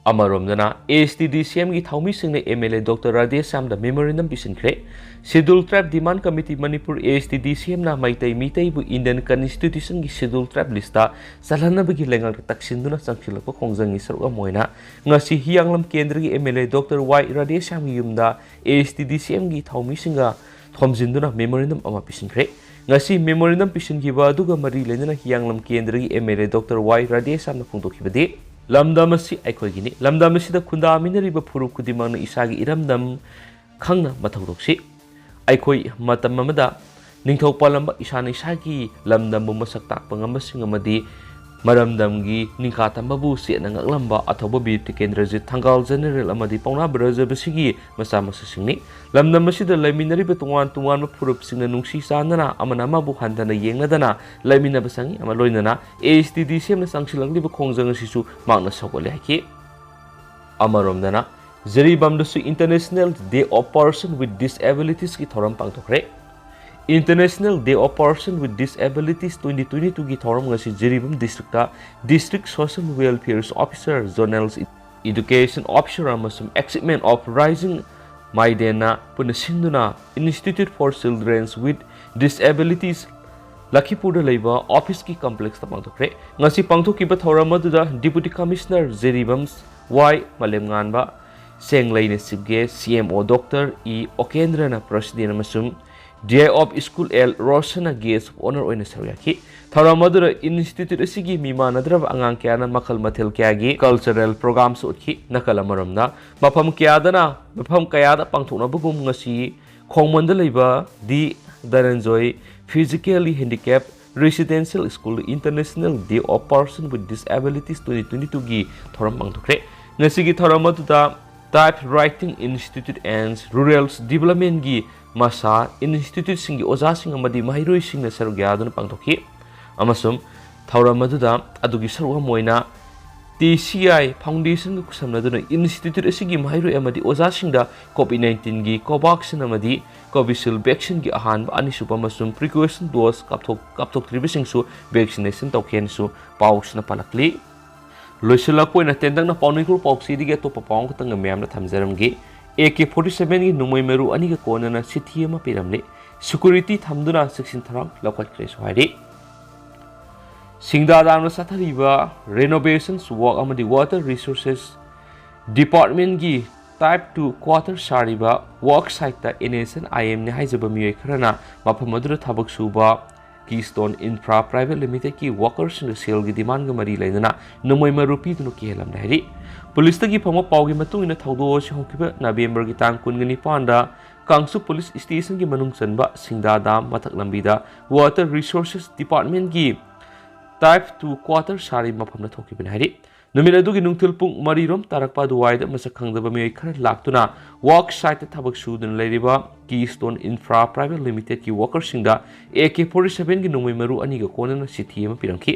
ꯑꯃꯔꯣꯝꯗꯅ, ASTDCM ꯒꯤ ꯊꯧꯃꯤꯁꯤꯡꯅ MLA Doctor ꯔꯥꯙꯦꯁ꯭ꯌꯥꯝꯗ memorandum ꯄꯤꯁꯤꯟꯈ꯭ꯔꯦ꯫ Scheduled Tribe Demand Committee Manipur, ASTDCM ꯅ ꯃꯩꯇꯩ ꯃꯤꯇꯩꯕꯨ Indian Constitution ꯒꯤ Scheduled Tribe list ꯇ ꯆꯜꯍꯟꯅꯕꯒꯤ ꯂꯩꯉꯥꯛꯇ ꯇꯛꯁꯤꯟꯗꯨꯅ ꯆꯪꯁꯤꯜꯂꯛꯄ ꯈꯣꯡꯖꯪꯒꯤ ꯁꯔꯨꯛ ꯑꯃ ꯑꯣꯏꯅ ꯉꯁꯤ ꯍꯤꯌꯥꯡꯂꯝ ꯀꯦꯟꯗ꯭ꯔꯒꯤ MLA Doctor ꯋꯥꯏ ꯔꯥꯙꯦꯁ꯭ꯌꯥꯝꯒꯤ ꯌꯨꯝꯗ ASTDCM ꯒꯤ ꯊꯧꯃꯤꯁꯤꯡꯒ ꯊꯣꯝꯖꯤꯟꯗꯨꯅ memorandum ꯑꯃ ꯄꯤꯁꯤꯟꯈ꯭ꯔꯦ꯫ ꯉꯁꯤ memorandum ꯄꯤꯁꯤꯟꯈꯤꯕ ꯑꯗꯨꯒ ꯃꯔꯤ ꯂꯩꯅꯅ ꯍꯤꯌꯥꯡꯂꯝ ꯀꯦꯟꯗ꯭ꯔꯒꯤ MLA Doctor ꯋꯥꯏ ꯔꯥꯙꯦꯁ꯭ꯌꯥꯝꯅ ꯐꯣꯡꯗꯣꯛꯈꯤꯕꯗꯤ, ꯂꯝꯗꯝ ꯑꯁꯤ ꯑꯩꯈꯣꯏꯒꯤꯅꯤ꯫ ꯂꯝꯗꯝ ꯑꯁꯤꯗ ꯈꯨꯟꯗꯥꯃꯤꯟꯅꯔꯤꯕ ꯐꯨꯔꯨꯞ ꯈꯨꯗꯤꯡꯃꯛꯅ ꯏꯁꯥꯒꯤ ꯏꯔꯝꯗꯝ ꯈꯪꯅ ꯃꯊꯧ ꯇꯧꯁꯤ꯫ ꯑꯩꯈꯣꯏ ꯃꯇꯝ ꯑꯃꯗ ꯅꯤꯡꯊꯧ ꯄꯥꯜꯂꯝꯕ ꯏꯁꯥꯅ ꯏꯁꯥꯒꯤ ꯂꯝꯗꯝꯕꯨ ꯃꯁꯛ ꯇꯥꯛꯄ ꯉꯝꯕꯁꯤꯡ ꯑꯃꯗꯤ ꯃꯔꯝꯗꯝꯒꯤ ꯅꯤꯡꯈꯥ ꯇꯝꯕꯕꯨ ꯆꯦꯠꯅ ꯉꯥꯛꯂꯝꯕ ꯑꯊꯧꯕ ꯕꯤꯔ ꯇꯤꯀꯦꯟꯗ꯭ꯔꯖꯤꯠ, ꯊꯪꯒꯥꯜ ꯖꯦꯅꯦꯔꯦꯜ ꯑꯃꯗꯤ ꯄꯥꯎꯅꯥ ꯕ꯭ꯔꯖꯕꯁꯤꯒꯤ ꯃꯆꯥ ꯃꯁꯨꯁꯤꯡꯅꯤ꯫ ꯂꯝꯗꯝ ꯑꯁꯤꯗ ꯂꯩꯃꯤꯟꯅꯔꯤꯕ ꯇꯣꯉꯥꯟ ꯇꯣꯉꯥꯟꯕ ꯐꯨꯔꯨꯞꯁꯤꯡꯅ ꯅꯨꯡꯁꯤ ꯆꯥꯟꯅꯅ ꯑꯃꯅ ꯑꯃꯕꯨ ꯍꯟꯊꯅ ꯌꯦꯡꯅꯗꯅ ꯂꯩꯃꯤꯟꯅꯕ ꯆꯪꯏ꯫ ꯑꯃ ꯂꯣꯏꯅꯅ ASTDCM-ꯅ ꯆꯪꯁꯤꯜꯂꯛꯂꯤꯕ ꯈꯣꯡꯖꯪ ꯑꯁꯤꯁꯨ ꯃꯥꯛꯅ ꯁꯧꯒꯠꯂꯦ ꯍꯥꯏꯈꯤ꯫ ꯑꯃꯔꯣꯝꯗꯅ ꯖꯤꯔꯤꯕꯥꯝꯗꯁꯨ International Day of Person with Disabilities-ꯀꯤ ꯊꯧꯔꯝ ꯄꯥꯡꯊꯣꯛꯈ꯭ꯔꯦ꯫ International Day of Person with Disabilities twenty twenty-two-ꯒꯤ ꯊꯧꯔꯝ ꯉꯁꯤ Jiribam district District Social Welfare Officer, Zonal Education Officer ꯑꯃꯁꯨꯡ Achievement of Rising Maiden-ꯅ ꯄꯨꯟꯅ ꯁꯤꯟꯗꯨꯅ Institute for Children with Disabilities, ꯂꯈꯤꯄꯨꯔꯗ ꯂꯩꯕ ꯑꯣꯐꯤꯁꯀꯤ ꯀꯝꯄ꯭ꯂꯦꯛꯁꯇ ꯄꯥꯡꯊꯣꯛꯈ꯭ꯔꯦ꯫ ꯉꯁꯤ ꯄꯥꯡꯊꯣꯛꯈꯤꯕ ꯊꯧꯔꯝ ꯑꯗꯨꯗ Deputy Commissioner Jiribam Y Malemnganba, ꯁꯦꯡꯂꯩꯅ Chief Guest, CMO Doctor E ꯑꯣꯀꯦꯟꯗ꯭ꯔꯅ President ꯑꯃꯁꯨꯡ DI of School ꯑꯦꯜ ꯔꯣꯁꯟꯅ Guest of Honour ꯑꯣꯏꯅ ꯁꯔꯨꯛ ꯌꯥꯈꯤ꯫ ꯊꯧꯔꯝ ꯑꯗꯨꯗ ꯏꯟꯁꯇꯤꯇ꯭ꯌꯨꯠ ꯑꯁꯤꯒꯤ ꯃꯤꯃꯥꯟꯅꯗ꯭ꯔꯕ ꯑꯉꯥꯡ ꯀꯌꯥꯅ ꯃꯈꯜ ꯃꯊꯦꯜ ꯀꯌꯥꯒꯤ cultural programꯁꯨ ꯎꯠꯈꯤ꯫ ꯅꯥꯀꯜ ꯑꯃꯔꯣꯝꯗ, ꯃꯐꯝ ꯀꯌꯥꯗꯅ, ꯃꯐꯝ ꯀꯌꯥꯗ ꯄꯥꯡꯊꯣꯛꯅꯕꯒꯨꯝ, ꯉꯁꯤ ꯈꯣꯡꯃꯟꯗ ꯂꯩꯕ ꯗꯤ ꯙꯅꯟꯖꯣꯏ Physically Handicap Residential School International Day of Person with Disabilities twenty twenty-two-ꯒꯤ ꯊꯧꯔꯝ ꯄꯥꯡꯊꯣꯛꯈ꯭ꯔꯦ꯫ ꯉꯁꯤꯒꯤ ꯊꯧꯔꯝ ꯑꯗꯨꯗ Typewriting Institute and Rural Development-ꯒꯤ ꯃꯁꯥ ꯏꯟꯁꯇꯤꯇ꯭ꯌꯨꯠꯁꯤꯡꯒꯤ ꯑꯣꯖꯥꯁꯤꯡ ꯑꯃꯗꯤ ꯃꯍꯩꯔꯣꯏꯁꯤꯡꯅ ꯁꯔꯨꯛ ꯌꯥꯗꯨꯅ ꯄꯥꯡꯊꯣꯛꯈꯤ꯫ ꯑꯃꯁꯨꯡ ꯊꯧꯔꯝ ꯑꯗꯨꯗ ꯑꯗꯨꯒꯤ ꯁꯔꯨꯛ ꯑꯃ ꯑꯣꯏꯅ TCI Foundation-ꯒ ꯈꯨꯠꯁꯝꯅꯗꯨꯅ ꯏꯟꯁꯇꯤꯇ꯭ꯌꯨꯠ ꯑꯁꯤꯒꯤ ꯃꯍꯩꯔꯣꯏ ꯑꯃꯗꯤ ꯑꯣꯖꯥꯁꯤꯡꯗ COVID nineteen-ꯒꯤ Covaxin ꯑꯃꯗꯤ Covishield vaccine-ꯒꯤ ꯑꯍꯥꯟꯕ, ꯑꯅꯤꯁꯨꯕ ꯑꯃꯁꯨꯡ precaution dose ꯀꯥꯞꯊꯣꯛ-, ꯀꯥꯞꯊꯣꯛꯇ꯭ꯔꯤꯕꯁꯤꯡꯁꯨ vaccination ꯇꯧꯈꯤ ꯍꯥꯏꯅꯁꯨ ꯄꯥꯎꯁꯤꯅ ꯄꯜꯂꯛꯂꯤ꯫ ꯂꯣꯏꯁꯤꯜꯂꯛꯄ ꯑꯣꯏꯅ ꯇꯦꯟꯇꯛꯅ ꯄꯥꯎꯅꯤꯡꯈꯣꯜ ꯄꯥꯎꯆꯦꯗꯒꯤ ꯑꯇꯣꯞꯄ ꯄꯥꯎ ꯑꯃꯈꯛꯇꯪꯒ ꯃꯌꯥꯝꯅ ꯊꯝꯖꯔꯝꯒꯦ꯫ AK forty seven-ꯒꯤ ꯅꯣꯡꯃꯩ ꯃꯔꯨ ꯑꯅꯤꯒ ꯀꯣꯟꯅꯅ ꯆꯤꯊꯤ ꯑꯃ ꯄꯤꯔꯝꯂꯤ꯫ Security ꯊꯝꯗꯨꯅ ꯆꯦꯛꯁꯤꯟ ꯊꯧꯔꯥꯡ ꯂꯧꯈꯠꯈ꯭ꯔꯦꯁꯨ ꯍꯥꯏꯔꯤ꯫ ꯁꯤꯡꯗꯥ ꯗꯥꯝꯅ ꯆꯠꯊꯔꯤꯕ renovations work ꯑꯃꯗꯤ Water Resources Department-ꯒꯤ Type two quarter ꯁꯥꯔꯤꯕ work site-ꯇ NSCN-IM-ꯅꯤ ꯍꯥꯏꯖꯕ ꯃꯤꯑꯣꯏ ꯈꯔꯅ ꯃꯐꯝ ꯑꯗꯨꯗ ꯊꯕꯛ ꯁꯨꯕ Keystone Infra Private Limited-ꯀꯤ worker-ꯁꯤꯡꯗ ꯁꯦꯜꯒꯤ demand-ꯒ ꯃꯔꯤ ꯂꯩꯅꯅ ꯅꯣꯡꯃꯩ ꯃꯔꯨ ꯄꯤꯗꯨꯅ ꯀꯤꯍꯜꯂꯝꯂꯦ ꯍꯥꯏꯔꯤ꯫ ꯄꯨꯂꯤꯁꯇꯒꯤ ꯐꯪꯕ ꯄꯥꯎꯒꯤ ꯃꯇꯨꯡ ꯏꯟꯅ, ꯊꯧꯗꯣꯛ ꯑꯁꯤ ꯍꯧꯈꯤꯕ November-ꯒꯤ ꯇꯥꯡ ꯀꯨꯟꯒ ꯅꯤꯄꯥꯟꯗ ꯀꯥꯡꯆꯨꯞ ꯄꯨꯂꯤꯁ ꯁ꯭ꯇꯦꯁꯟꯒꯤ ꯃꯅꯨꯡ ꯆꯟꯕ ꯁꯤꯡꯗꯥ ꯗꯥꯝ ꯃꯊꯛ ꯂꯝꯕꯤꯗ Water Resources Department-ꯀꯤ Type two quarter ꯁꯥꯔꯤ ꯃꯐꯝꯗ ꯊꯣꯛꯈꯤꯕꯅꯤ ꯍꯥꯏꯔꯤ꯫ ꯅꯨꯃꯤꯠ ꯑꯗꯨꯒꯤ ꯅꯨꯡꯊꯤꯜ ꯄꯨꯡ ꯃꯔꯤꯔꯣꯝ ꯇꯥꯔꯛꯄ ꯑꯗꯨꯋꯥꯏꯗ ꯃꯁꯛ ꯈꯪꯗꯕ ꯃꯤꯑꯣꯏ ꯈꯔ ꯂꯥꯛꯇꯨꯅ work site ꯊꯕꯛ ꯁꯨꯗꯨꯅ ꯂꯩꯔꯤꯕ Keystone Infra Private Limitedꯀꯤ workerꯁꯤꯡꯗ AK forty sevenꯒꯤ ꯅꯣꯡꯃꯩ ꯃꯔꯨ ꯑꯅꯤꯒ ꯀꯣꯟꯅꯅ ꯆꯤꯊꯤ ꯑꯃ ꯄꯤꯔꯝꯈꯤ꯫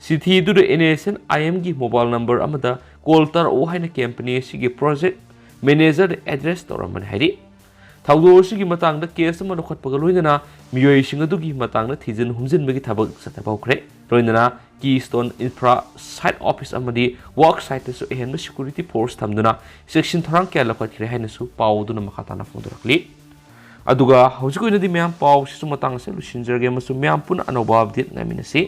ꯆꯤꯊꯤ ꯑꯗꯨꯗ NSNIMꯒꯤ mobile number ꯑꯃꯗ call ꯇꯧꯔꯛꯎ ꯍꯥꯏꯅ company ꯑꯁꯤꯒꯤ project managerꯗ address ꯇꯧꯔꯝꯕꯅꯤ ꯍꯥꯏꯔꯤ꯫ ꯊꯧꯗꯣꯛ ꯑꯁꯤꯒꯤ ꯃꯇꯥꯡꯗ case ꯑꯃ ꯂꯧꯈꯠꯄꯒ ꯂꯣꯏꯅꯅ ꯃꯤꯑꯣꯏꯁꯤꯡ ꯑꯗꯨꯒꯤ ꯃꯇꯥꯡꯗ ꯊꯤꯖꯤꯟ ꯍꯨꯝꯖꯤꯟꯕꯒꯤ ꯊꯕꯛ ꯆꯠꯊꯕ ꯍꯧꯈ꯭ꯔꯦ꯫ ꯂꯣꯏꯅꯅ Keystone Infra site office ꯑꯃꯗꯤ work siteꯇꯁꯨ ꯑꯍꯦꯟꯕ security force ꯊꯝꯗꯨꯅ ꯆꯦꯛꯁꯤꯟ ꯊꯧꯔꯥꯡ ꯀꯌꯥ ꯂꯧꯈꯠꯈ꯭ꯔꯦ ꯍꯥꯏꯅꯁꯨ ꯄꯥꯎ ꯑꯗꯨꯅ ꯃꯈꯥ ꯇꯥꯅ ꯐꯣꯡꯗꯣꯔꯛꯂꯤ꯫ ꯑꯗꯨꯒ ꯍꯧꯖꯤꯛ ꯑꯣꯏꯅꯗꯤ ꯃꯌꯥꯝ ꯄꯥꯎꯁꯤꯁꯨ ꯃꯇꯥꯡ ꯑꯁꯤꯗ ꯂꯣꯏꯁꯤꯟꯖꯔꯒꯦ ꯑꯃꯁꯨꯡ ꯃꯌꯥꯝ ꯄꯨꯟꯅ ꯑꯅꯧꯕ update ꯉꯥꯏꯃꯤꯟꯅꯁꯤ꯫